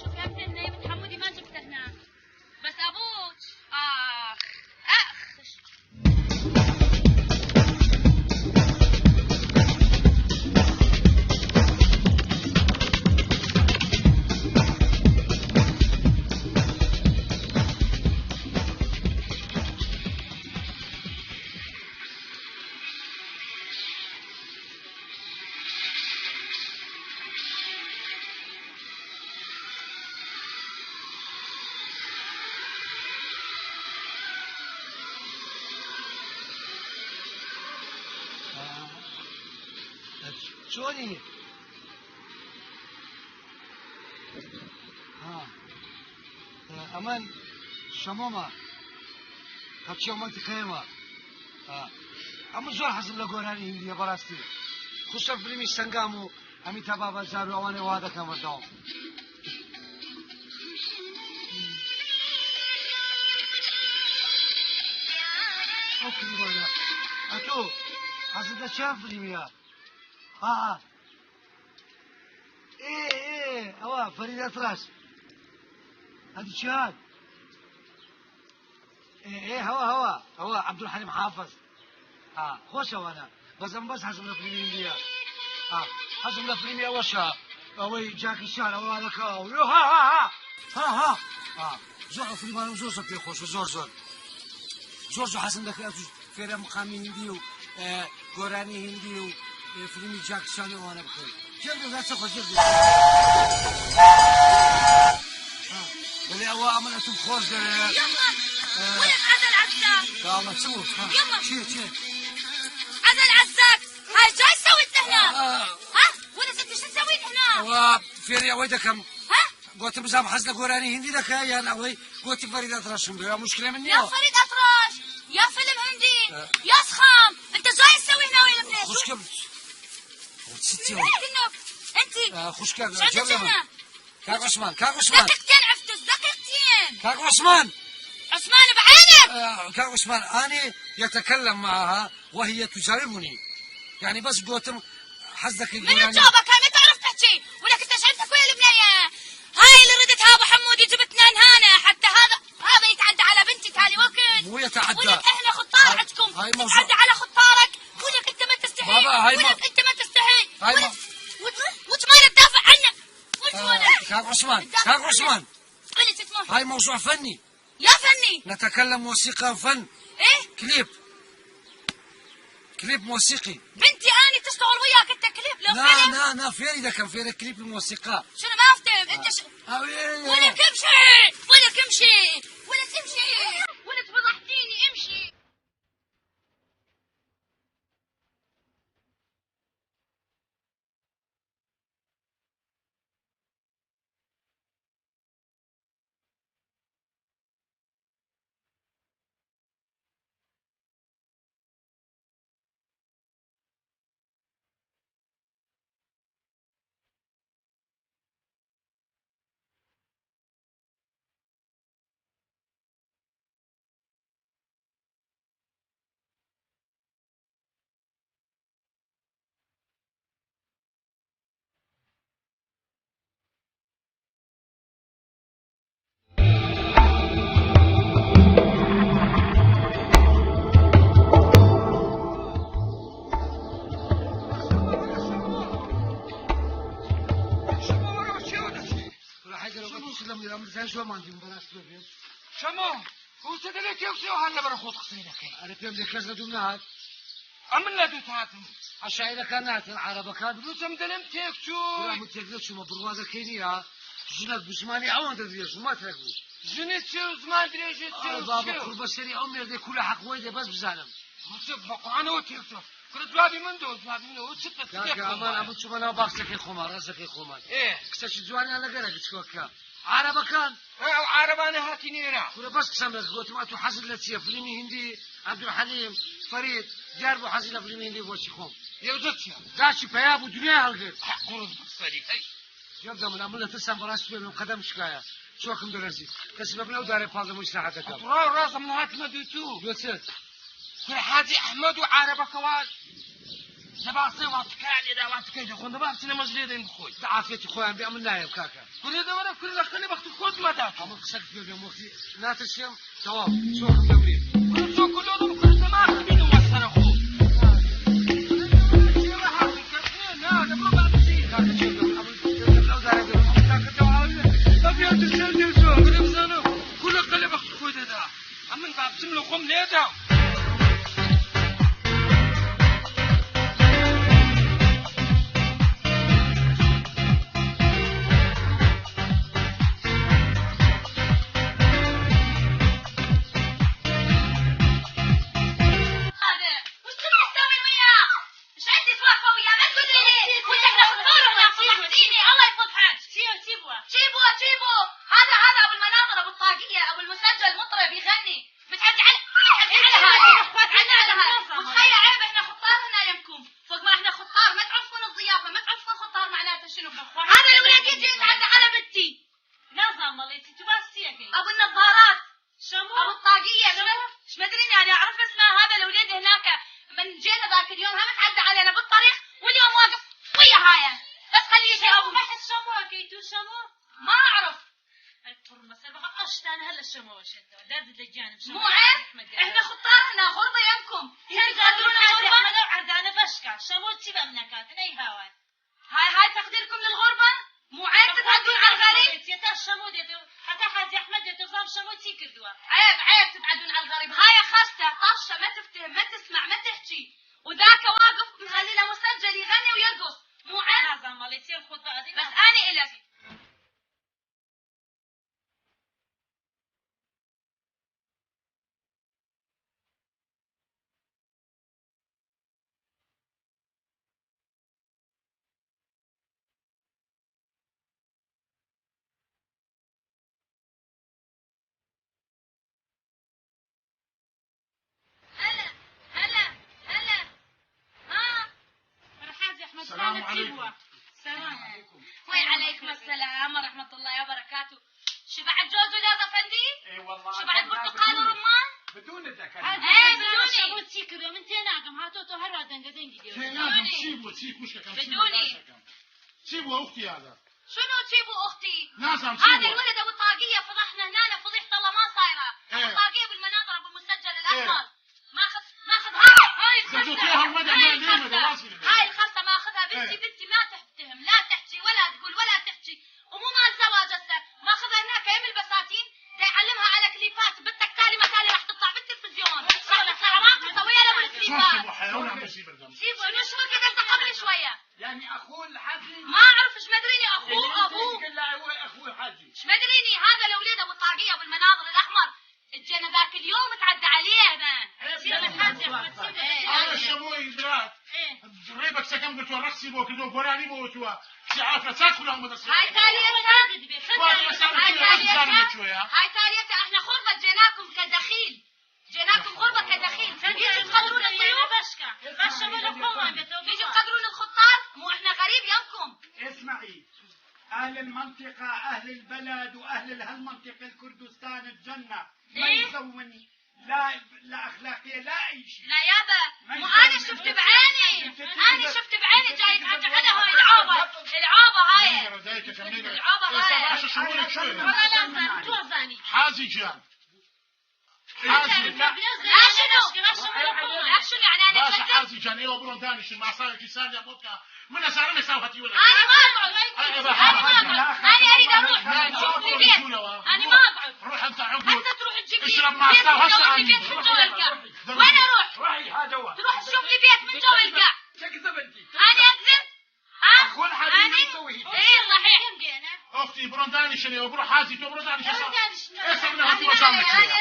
شوف يا ابني، النايم الحمودي ما جبته هنا. بس أبوك. آخ. آخ. Çonî? Ha. E, emen şemama. Kaçiya mantîqeyê ma. Ha. Em zor hezim le goranî hindî ye berastî. Xusûsen filmî Sengam û Emî teba be car û ewanê wa dekem berdewam. Ew filmana. Eto, hezir de çend filmî ya? Ha, ha. Ê, ê, ewa, Ferîd Etraş. Hadi çiyan. Ê, ê, hewa, hewa. Hewa, Abdulhalim Hafız. Ha, xweş e wana. Bes em bes hezim le filmî hindî ya. Ha, hezim le filmî ew şa. Ew ê Jackie Chan, ew alaka. Yo, ha, ha, ha. Ha, ha. Ha. Zor, ew filmana zor zor pê xweş, zor, zor. Zor zor hezim dike, ez fêre miqamî hindî û, e, goranî hindî û, e, filmî Jackie Chan û wana bikim. Cem de zaten xwe cem de. Ha. Belê ewa aman etum xweş dere. Yalla. E. Wele Adel Azza. Tamam, çi bu? Ha. Yalla. Çi, çi? Adel Azza. Hay, جاي تسوي انت هنا؟ آه. ها؟ ولا انت شو تسوي هنا؟ Ewa fêrê ew dekem. ها؟ Gotim bizam hez le goranî hindî dike, yan ew gotî Ferîd Etraş hindî. Ya muşkile min niye? يا فريد أطرش، يا فيلم هندي، أه. يا صخام، أنت جاي تسوي هنا وين الناس؟ Xuşkim. Çi diyor? أنت. Ee, xuşka, şunu cevle min. Kak Osman, Kak Osman. دقيقتين عفتس، دقيقتين. Kak Osman. عثمان بعينك. Ee, Kak Osman, أنا يتكلم معها وهي تجاوبني. Yani bas gotim hez dike من goranî. الجوبة كان ما تعرف تحكي، ولك أنت شو عندك ويا البنية؟ هاي اللي ردت ها أبو حمودي جبتنا هنا، حتى هذا، هذا يتعدى على بنتي تالي وقت. مو يتعدى. ولك إحنا خطار هاي، عندكم. هاي موضوع. يتعدى على خطارك، ولك أنت ما تستحي. بابا، هاي ولك مو-، أنت ما تستحي. هاي ولك، مو-، وت-، وت ما تدافع عنك. وت آه، ولا. كاك عثمان، تدافع كاك عنك. عثمان. ولك تتمه. هاي موضوع فني. يا فني. نتكلم موسيقى وفن. إيه؟ كليب. كليب موسيقي. بنتي أني تشتغل وياك أنت كليب لو لا، فيلم؟ لا، لا، فيري ده كان فيري كليب الموسيقى. شنو ما أفتهم؟ أنت ش-، آه، إيه، إيه، إيه. ولك امشي! ولك امشي! ولك امشي! ولك فضحتيني، امشي! Şema, wisa dilê kê wisa hale bera xwe qisey dike. Erê pê em dê kes ne dûm nehat. ئەمن لە دوو هاتم. عەشایرەکان ناتن، عەرەبەکان. بلوچم دلم تێک چوو. برا من تێک نەچوومە، بڕوا دەکەی نییە. ژنەک بزمانی ئەوەندە درێژ بوو، مەترەک بوو. ژنی چێ و زمان درێژێ چێ ئەو و بابە چێ و. قوربە سەری ئەو مێردێ کولە حەق وەی دێ بەس بزانم. بچە بە قورئانەوە تێک چوو. کرە جوابی من دۆ، جوابی من دۆ، چ تە-، چ کاکە تێک ئەمان چوو؟ ئەمن چوومە ناو باخچەکەی خۆمان، ڕەزەکەی خۆمان. ئێ. کچەکی جوانیان لەگەرە گچکۆکە. عەرەبەکان. ئێ، ئەو عەرەبانە هاتی نێرە. کورە بەس قسەم لەگە گۆتم، ئەتو حەزت لە چییە؟ فلیمی هیندی، عەبدولحەلیم، فەرید، دیار بوو حەزی لە فلیمی هیندی بۆچی خۆم. یەو جەت چییە؟ داچی پەیا بوو دنیا هەڵگر. حەق قوڕز بەسەری، هەی. جەب دەمن، ئەمن لە ترسان بەڕاست بێ، من قەدەم شکایە. چۆکم دەرەزی. کەسی بەبنە ئەو دارێ پاڵدەمەوەی ساحەتەکەم. ڕا-، ڕاستە من هاتمە دوو تو. دوو چ؟ کورە حاجی ئەحمەد و عەرەبەکەوە. لە باسێ واتکای لێدا واتکای دەخۆن، دەبا بچنە مەژ لێ دەین بخۆی. دە عافیەتی خۆیان بێ، ئەمن نایەم کاکە. کورە دەوەرە، کورە لە خەلێ بەختی خۆت مەدات. ئەمە قسەک پێ بێ، وەختی ناترسێم، تەواو، چۆکم دەمرێ. کورە چۆ کولۆ دەم، کورە دەماغ بینم وە سەرە خۆ. کورە دەوەرە، چێ بە هاوی کەس نێ، نا، دەبڕۆ با بچی. کاکە چێ دەم، ئەمن پێ دەم، لەو دارە دەم، ئەمن تاکە تەواو نێ. دەبیان ترسێم دێ چۆ، کورە بزانم، کورە خەلێ بەختی خۆی دەدا. ئەمن با بچم لە خۆم لێدام. ايش عندي سوالفة وياه؟ ما تقولي لي. قلت لك لو تفارق يا فضحتيني، الله يفضحك. شيبو، شيبو. شيبو، شيبو. هذا، هذا أبو المناظر، أبو الطاقية، أبو المسجل، مطرب، يغني. بتعدي على، بتعدي على هذا. بتعدي على هذا. وتخيل عيب، إحنا خطار هنا يمكم. فوق ما إحنا خطار، ما تعرفون الضيافة، ما تعرفون خطار معناته شنو. هذا الولد يجي يتعدى على بنتي. نظام، والله، أنت تبغى السياقين. أبو النظارات. شمو؟ أبو الطاقية، شمو؟ شمدريني، أنا أعرف اسمه، هذا الوليد هناك من جينا ذاك اليوم، هم تعدى علينا بالطريق، واليوم واقف ويا هاي. بس خليه يجي شمو، أبو. بحث شمو، أكيد شمو. ما أعرف. الترمس، البقى أشتان هلا شمو وشتو. درد الجانب، شمو مو عيب؟ أحمد. إحنا خطارنا غربة يمكم. يمكم تقدرون على الغربة؟ أحمد وعردانة بشكا. شمو تجيب أمنكات، أي هاوان. هاي، هاي تقديركم للغربة؟ مو عيب تتعدون على الغريب؟ يا ترى شمو ديتو، حتى حاجي أحمد ديتو، زام شمو تي كردوا. عيب، عيب تتعدون على الغريب. هاي خرسة، طرشة، ما تفتهم، ما تسمع، ما تحكي. وذاك واقف مخلي له مسجل يغني ويرقص. مو عيب؟ أنا زام والله تصير خطبة هذه. بس أنا إلك. هلا، هلا، هلا. ها؟ مرحبا يا أحمد. السلام عليكم. السلام عليكم. وعليكم السلام ورحمة الله وبركاته. شبعت جوز ولاد أفندي؟ إي والله، شبعت برتقال ورمان؟ بدون الذكر. هذه إيه، بدوني. شبو تسيكر يوم انت ناقم، هاتو تو هروا دنقة دنقة ديو. تيناقم، بدوني. سيبو، سيبو، شكم، سيبو، بدوني. شكم. سيبو أختي هذا. شنو تجيبوا أختي؟ نازم، هذا شو هو؟ الولد أبو طاقية، فضحنا هنا، فضيحة الله ما صايرة. أبو إيه. طاقية بالمناظر، أبو المسجل إيه. الأحمر. ماخذ، ماخذ هاي، هاي الخرسة. زوجتها المدى، هاي ما اليوم الخرسة. هذا واصل. هاي الخرسة ماخذها بنتي، إيه. بنتي ما تفتهم، لا تحكي ولا تقول ولا تحكي. ومو مال زواج هسه. ماخذها هناك يم البساتين، دا يعلمها على كليبات، بنتك تالي ما تالي راح تطلع بالتلفزيون. راح تطلع راقصة ويا لو الكليبات. شوف، شوف، حيوان عم بيصير الدم. سيبوا، شو كذا انت قبل شوية؟ يعني أخوه الحزين؟ ما أعرف، إيش ما أدريني أخوه، اللي أنت أبوه. قلت له هو أخوه الحزين. إيش ما أدريني، هذا الأولاد أبو طاقية، أبو المناظر الأحمر. الجنة ذاك اليوم تعدى علينا. عيب، سيبوا الحاج أحمد، سيبوا إيه، الحاج. هذا الشموي إدراك. إيه. جريبك سكن قلت له رخصي بوك، قلت له قراني بوك، سعافة ساكو لهم هذا السيارة. هاي تاليتها. هاي تاليتها. هاي تاليتها، إحنا خربة جيناكم كدخيل. جيناكم غربة كدخيل. يجي تقدرون الضيوف. يجي تقدرون الخطار. مو احنا غريب يمكم. اسمعي. أهل المنطقة، أهل البلد وأهل هالمنطقة الكردستان الجنة. ما إيه؟ يسوون لا، لا أخلاقية، لا أي شيء. لا يابا، ما مو أنا يسوون. شفت بعيني. أنا شفت بعيني جاي يتحكى على هاي العابة. العابة هاي. العابة هاي. حازي جان. حازي. لا شنو؟ لا شنو يعني أنا باشا كذا؟ حازي جان، إيوه، برون داني شنو؟ ما صار كي سالي أبوك. من أسارة ما ساوى هاتي ولا أنا ما أقعد. أنا ما أقعد. أنا أريد أروح. شوف لي بيت. أنا ما أقعد. روح أنت عقود. حتى تروح. اشرب مع الساعة هسه عندي. وين اروح؟ روحي هذا هو. تروح تشوف لي بيت من جو القاع. شو كذب انت؟ انا اكذب؟ ها؟ اخوان حاجة انا؟ ايه صحيح. اختي برون داني شنو؟ بروح حازي تو برون داني شنو؟ ايه صار لها في وسام مشوية.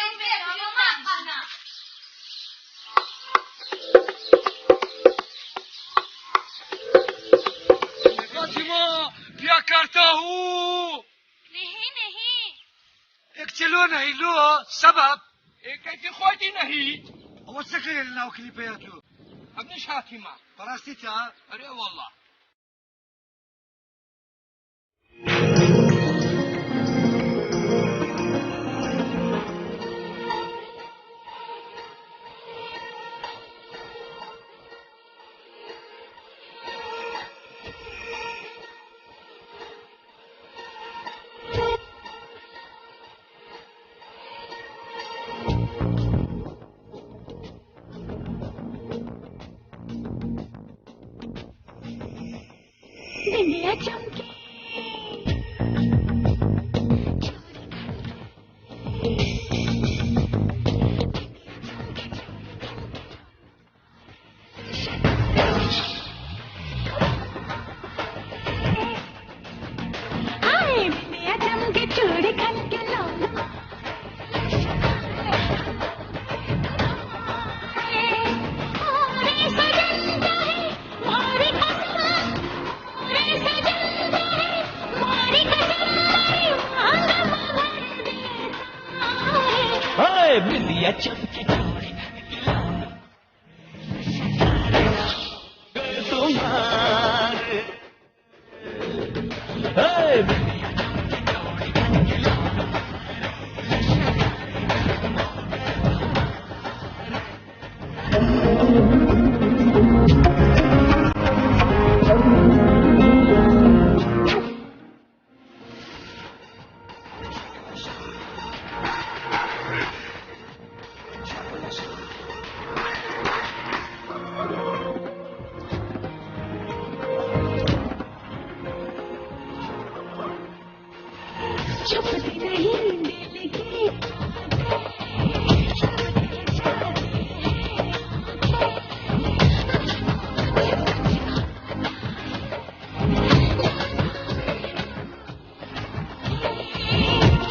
فاطمة، يا كارتاهو. نهي، نهي. اقتلونا هيلو سبب. ايه كيف خوتي نهي؟ هو سكر لنا وكليبياتو. ابن شاتمة. براستيتا. اري والله.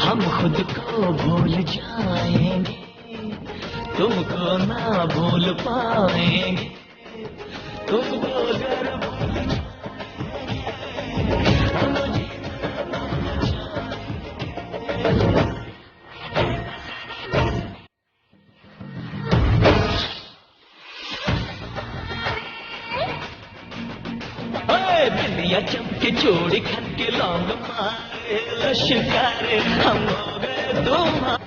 हम खुद को भूल जाएंगे, तुमको ना भूल पाएंगे। तुमको अगर भूल जाएंगे, हम जीना ना चाहेंगे। ओए बिंदिया चमके, चूड़ी खनके, लौंग मारे लश्कारे, हम हो गए तुम्हारे।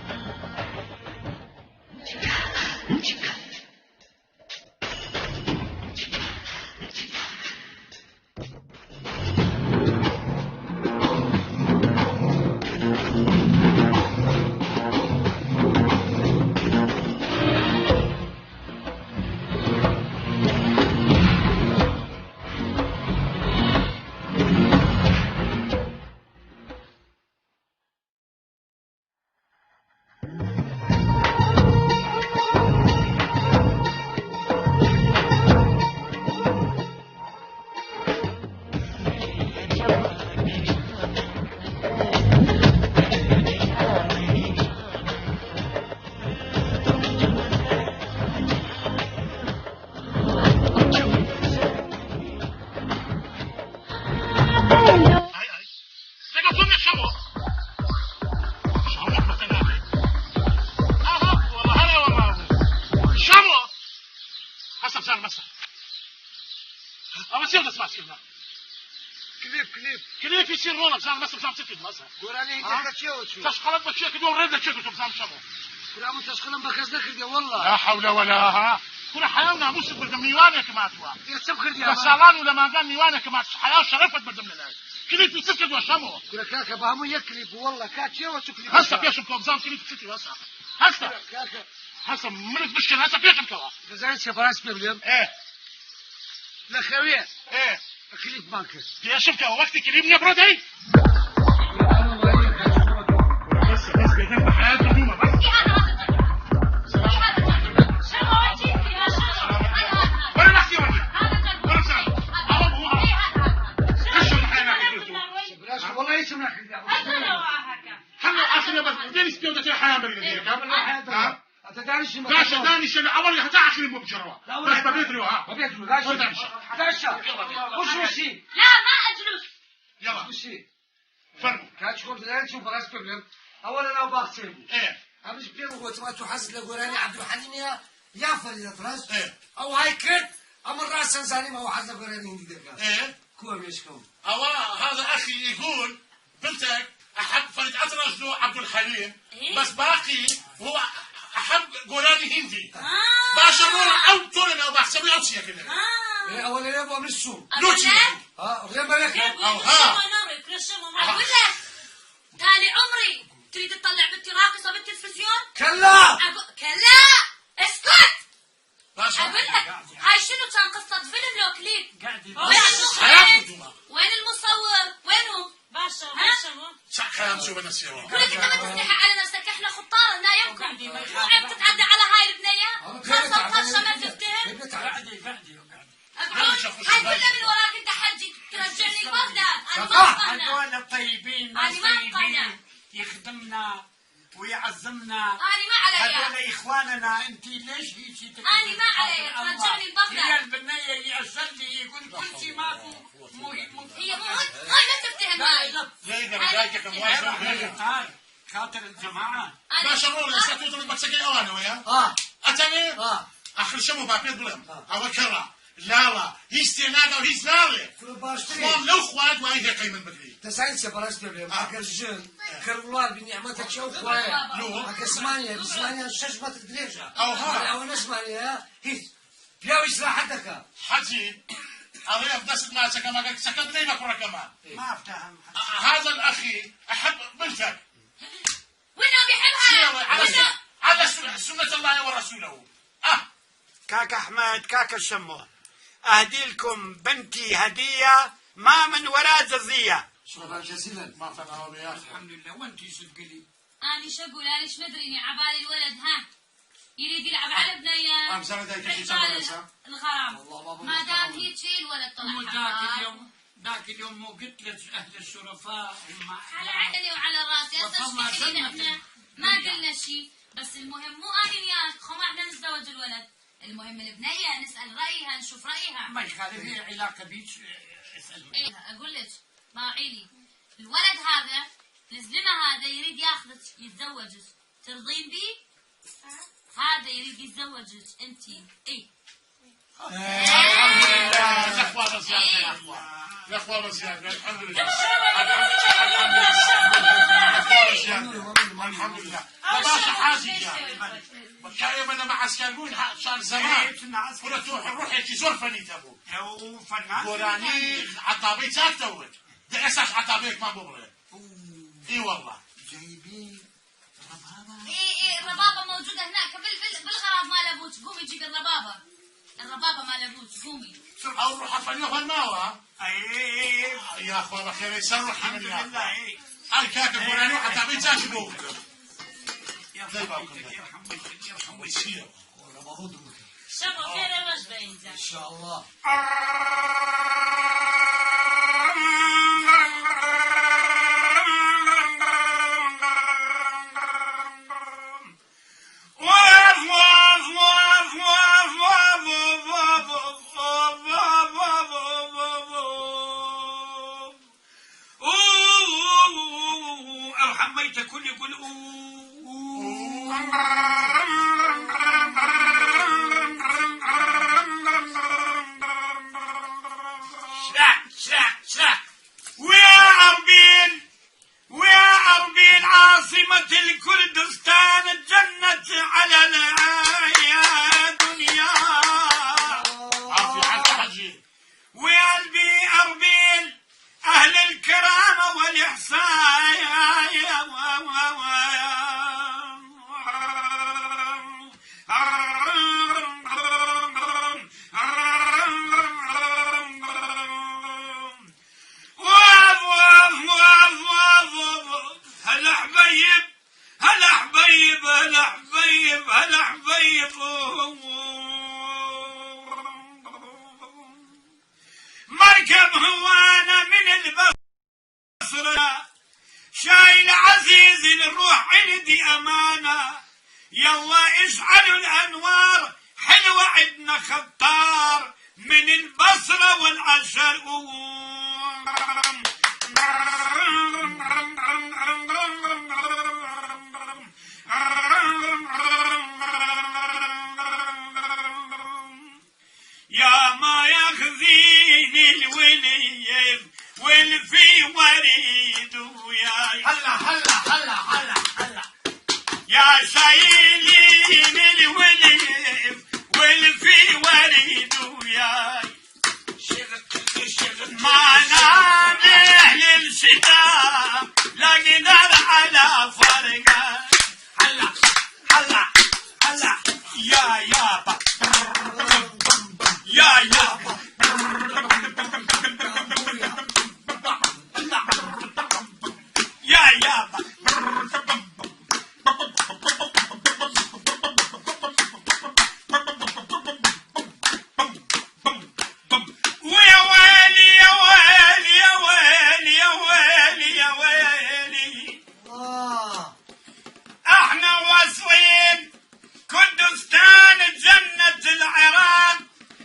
Ay, ay. Lego, ponme Şamo. Şamo, bakın abi. Aha, vallahi ne var abi? Şamo. Hasan, sen masa. Ama sen de smaç kırma. Klip, klip. Klip için oğlum, sen masa, sen çekil masa. Gorani Ha? Hince kaçıyor o çocuk. Taş kalan başıya gidiyor, oraya da çekiyorsun, sen Şamo. Kura min teşkilan bi kes nekirdiye, walla. La hewle we la ha. Kura heya û namûs berdim mîwanekî ma tu. Yê çi bikirdiye Ya ama? Salan û lemangan mîwanekî ma tu. Heya û şeref berdim lê lay. Klîpî çi kir wa Şemo? Kura kaka, bi hemû yek klîp bû, walla. Ka çi ye we çi klîp Hesa bikir? Pêşim kom zam klîp çi kir hesa. Hesa. Kura kaka. Hesa minik bişkin hesa pêşim kewa. Dizanî çi para spê bidim? E. Lexewiye. E. Klîp man kir. Pêşim kewa, wextî klîp ne bro dey? Bes, bes, bes, bes, bes, bes, bes, bes, bes, bes, bes, باشە، دانیشە لە ئەوەڵی هەتا ئاخری بۆ بجڕەوە. بەس بە بێ درۆ، ها. بە بێ درۆ، داشە. وەر دانیشە. داشە. یەڵا بێ. باشە. وشوشی. لا، ما أجلس. یەڵا. وشوشی. فەرموو. کاچ خۆم دەیان چوو بەڕاست ببێم. ئەوە لە ناو باخچەیە بوو. ئێ. ئەمش پێم گوتم، ئەتو حەزت لە گۆرانی عەبدولحەلیمە یا فەریدە ئەتڕەس؟ ئێ. ئەو های کرد، ئەمە ڕاستە زانیم، ئەو حەز لە گۆرانی هیندی دەکات. ئێ. کو ئەمێشکم؟ ئەوە هذا أخي يقول بنتك أحب فريد أطرش لو عبد الحليم، إيه؟ بس باقي هو أحب قرآن هندي. آه. باشە ڕۆڵە ئەو تۆ لە ناو باخچە بێ ئەو چیە کردن. آه. ئێ، ئەوە لەوێ بۆ من سوو. لۆ چیە؟ ها، ڕێ بەرێ ئەوە ها. أقول لك، تالي عمري، تريد تطلع بنتي راقصة بالتلفزيون؟ كلا. أقول، كلا، اسكت. باشە. أقول لك، هاي شنو كان، قصة فيلم لو كليب؟ قاعدة. وين المخرج؟ حياة مردومة. وين المصور؟ وينهم؟ باشا، ها؟ باشا، هون. شو كلام شو بدنا نسوي؟ ولك أنت ما تستحي على نفسك، إحنا خطار هنا يمكم. قاعدة، مو عيب تتعدى على هاي البنية؟ خلص الطرشة ما تفتهم. قاعدة، قاعدة، قاعدة. أقول، هاي كلها من وراك أنت حجي، ترجعني لبغداد. أنا ما أقبل. هدول طيبين، ناس أنا ما أقبل. طيبين، يخدمنا. ويعزمنا. أنا ما علي. هدول إخواننا، أنت ليش هيك تقولي؟ أنا ما علي، ترجعني لبغداد. هي البنية يأشر لي، يقول كل شيء ماكو، مو، مو. هي مو، هاي، هاي ما تفتهم هاي. لا، لا. هاي ما تفتهم. تعال، خاطر الجماعة. أنا باشا، روح، لسه توصل بس كي أوانه ويا. آه. أتاني؟ آه. آخر شمو بابي بلم. آه. أو كلا. لاوە، هیچ تێناگا و هیچ ناڵێ. باشترین. خۆم لەو خوارد وای هێ قەی من بگری. دەزانیت چێ بەڕێز پێ بێم؟ ئا. ئەگەر ژن، ئا. کەر وڵات بی نیعمەتە چێ ئەو خوایە. لۆ؟ ئەگەر زمانیە، زمانیان شەش مەتر درێژە. ئەوها. ئەوە نەزمانیە، هیچ. پیاو ئیسراحەت دەکا. حەجی، ئەڵێ ئەم دەست ماچەکەم، ئەگەر کچەکە بدەی بە کوڕەکەمان. مافتەهم. هذا الأخي أحب بنتك. ولا بيحبها. شنو؟ على ولا سن-، على سن-، سنة الله ورسوله. آه. كاك أحمد، كاك الشمو، أهدي لكم بنتي هدية ما من ولا جزية. شكرا جزيلا. ما فعل يا أخي. الحمد لله، وأنت شو تقولي؟ أنا شو أقول؟ أنا شو مدري، إني عبالي الولد، ها؟ يريد يلعب على بنية. أنا بزعل دايك شي يحبال سبب بس، ها؟ الغرام. والله ما بظن ما دام يستحمل. هيك شي الولد طلع مو ذاك حبال. اليوم، ذاك اليوم مو قلت لك أهل الشرفاء هم على عيني وعلى راسي. هسه وصلنا ايش فينا سنة احنا؟ ما قلنا شي. بس المهم مو أنا يا خو ما احنا نتزوج الولد. المهم البنية نسأل رأيها، نشوف رأيها. ما يخالف، هي علاقة بيك، اسأل. إيه، أقول لك، راعي لي. الولد هذا، الزلمة هذا يريد ياخذك، يتزوجك. ترضين بيه؟ هذا يريد يتزوجك انتي. اي. الحمد لله. الأخوة بزيادة يا أخوة. الأخوة بزيادة. الحمد لله. الحمد لله. الأخوة بزيادة. الحمد لله. باشا حاجي جا. بكاية بدأ مع عسكر قول ها، شان زمان. كنا تروح روح يحكي زور فني تبو. قراني عطابي تاك تود. ده أساس عطابي كمان ببرد. إي والله. جايبين اي، اي، الربابة موجودة هناك بال-، بال-، بالغراض مال أبوك. قومي جيبي الربابة. الربابة مال أبوك، قومي. أو روح أفنيوها الماوى. يا أخوة، بخير، يسر روحي من يا أخوة. الحمد لله، إي. هاي كاكا قراني وحتى بيتاش بوك. يرحم والديك، يرحم والديك، يرحم والديك. شمو، خير يا مجبة إنت. إن شاء الله. أوه، أوه، أوه، أوه، أوه، أوه، أرحم ميتة كل يقول أوه، أوه. شرع، شرع، شرع. ويا أربيل، ويا أربيل عاصمة الكردستان، الجنة على الدنيا. عافية، عافية، حجي. ويا قلبي أربيل، أهل الكرامة والإحسان. هلا حبيب، هلا حبيب، هلا حبيب، هلا حبيب. مركب هوانا من البصرة، شايل عزيزي للروح عندي أمانة. يلا اشعلوا الأنوار، حلوة عندنا خطار من البصرة والعشر. يا ما ياخذيني الوليد والفي وريد وياي. هلا، هلا، هلا، هلا، هلا. يا شايلين الوليد والفي وريد وياي. ما نام أهل الشتاء، لا قدر على فرقة. هلا، هلا، هلا. يا يابا. يا يابا. يا يابا. ويا ويلي، يا ويلي، يا ويلي، يا ويلي، يا ويلي، يا ويلي. آه. احنا واصلين كردستان جنة العراق،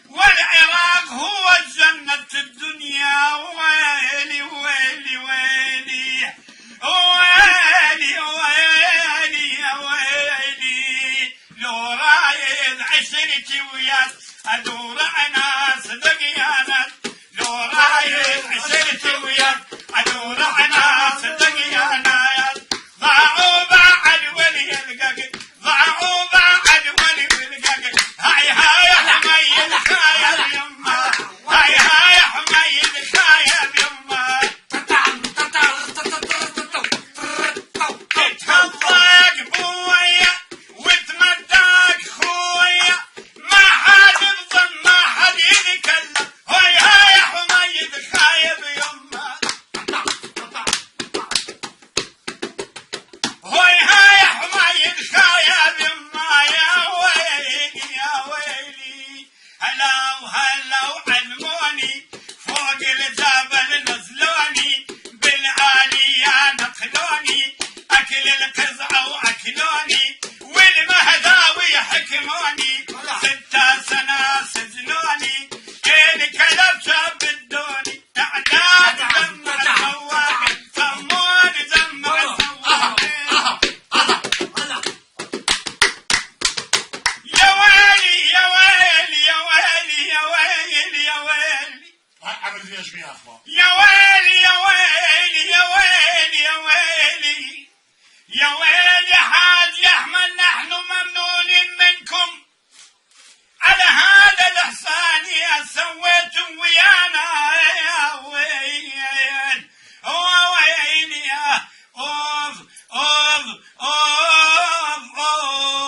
والعراق هو جنة الدنيا. ويلي، ويلي، ويلي. ويلي، ويلي، يا ويلي. لو رايد عشرتي وياك، أدور على ناس دقيانات. لو رايد عشرتي وياك، أدور على ناس دقيانات. ضاعوا بعد ولي الققل، ضاعوا بعد ولي الققل. هاي، هاي، حميد خايب يما. هاي، هاي، حميد خايب يما. تتهضق بويا وتمدق خويا. ما حد يظن، ما حد يتكلم. هاي، هاي، حميد خايب يما. هوي هاي حمايد خايب يما، يا ويلي، يا ويلي. هلا وهلا وعلموني، فوق الجبل نزلوني، بالآلية نقلوني، أكل القزعة وأكلوني، والمهداوي حكموني، ستة سنة سجنوني، الكلبشة بدوني. تعداد دمع السواق، صمون دمع السواق. يا ويلي، يا ويلي، يا ويلي، يا ويلي، يا ويلي. هاي عمل فيها شوية أخبار. يا ويلي، يا ويلي، يا ويلي، يا ويلي. يا ويلي حاج يا أحمد، نحن ممنونين منكم. على هذا الإحسان يا سويت ويانا، يا ويل، يا ويل، يا أوف، أوف، أوف،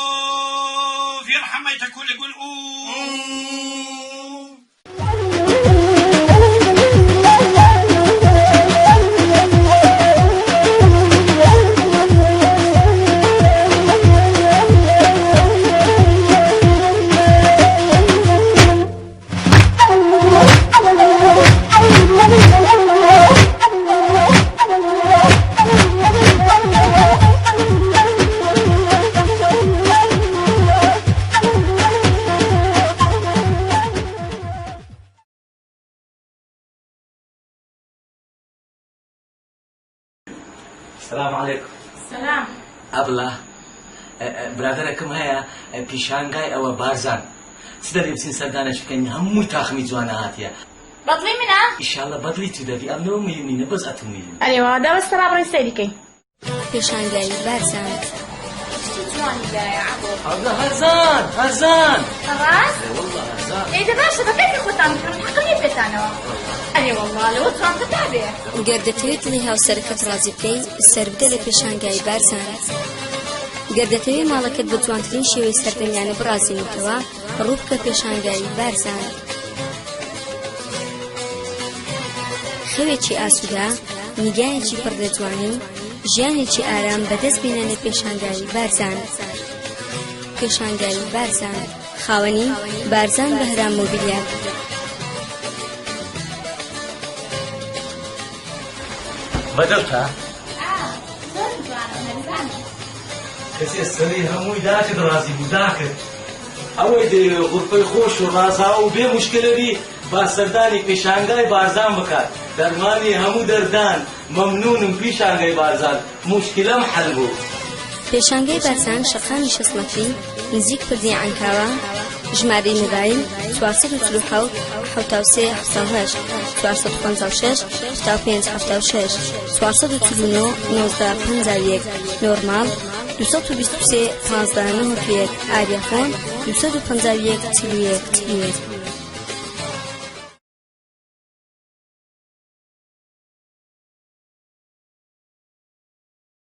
أوف. يرحم ميتك كل، يقول أوف. سلام علیکم. سلام. ئەبڵە، ئە، ئە، برادەرەکم هەیە، ئە، پیشانگای ئەوە بارزان. چ دەبێ بچین سەردانەش بکەین؟ هەمووی تاخمی جوانە هاتیە. بەدڵی منە؟ ئیشاڵڵا بەدڵی تو دەبی، ئەم نەوە مەیونی نە بەس ئەتو مەیون. ئەرێ وەڵا، دەبەستە ڕابڕین سەیری کەین. پێشانگای بارزان. شتی جوانی لایە، عەبۆ. ئەبڵە هەرزان، هەرزان. ڕاست؟ ئێ وەڵڵا هەرزان. ئێ دە باشە، بە فێکی خۆتان بکەن، حەقم نیە پێتانەوە. ئەرێ وەڵڵا، لەوە جوانتر نابێ. گەر دەتەوێت دڵی هاوسەرەکەت ڕازی بکەی، سەر بدە لە پێشانگای بارزان. گەر دەتەوێت ماڵەکەت بە جوانترین شێوەی سەردەمیانە بڕازێنیتەوە، ڕوو بکە پێشانگای بارزان. خەوێکی ئاسوودە، نیگایەکی پڕ لە جوانی، ژیانێکی ئارام بەدەست بێنە لە پێشانگای بارزان. پێشانگای بارزان، خاوەنی بارزان بەهرام مۆبیلیات. بەدڵتە؟ ئا، زۆر جوانە، هەرزانە. Kesê serê hemûyî dakit razî bû, dakit. Ew ê dê xurpey xweş û raza û bê muşkile bî, ba serdanî pêşangay Barzan bikat. Dermanê hemû derdan, memnûn im pêşangay Barzan. Muşkilem hel bû. Pêşangay Barzan, Şeqamî şêst metrî, nizîk pirdî Enkawa, jimarê mobîl, çar sed û çil û hewt, hewta û sê, hewta û heşt, çar sed û penca û şeş, hewta û pênc, hewta û şeş, çar sed û çil û neh, nozdeh, penca û yek, normal, du sed û bîst û sê, pazdeh, nehî û yek, Aryafon, du sed û penca û yek, çil û yek, çil û yek.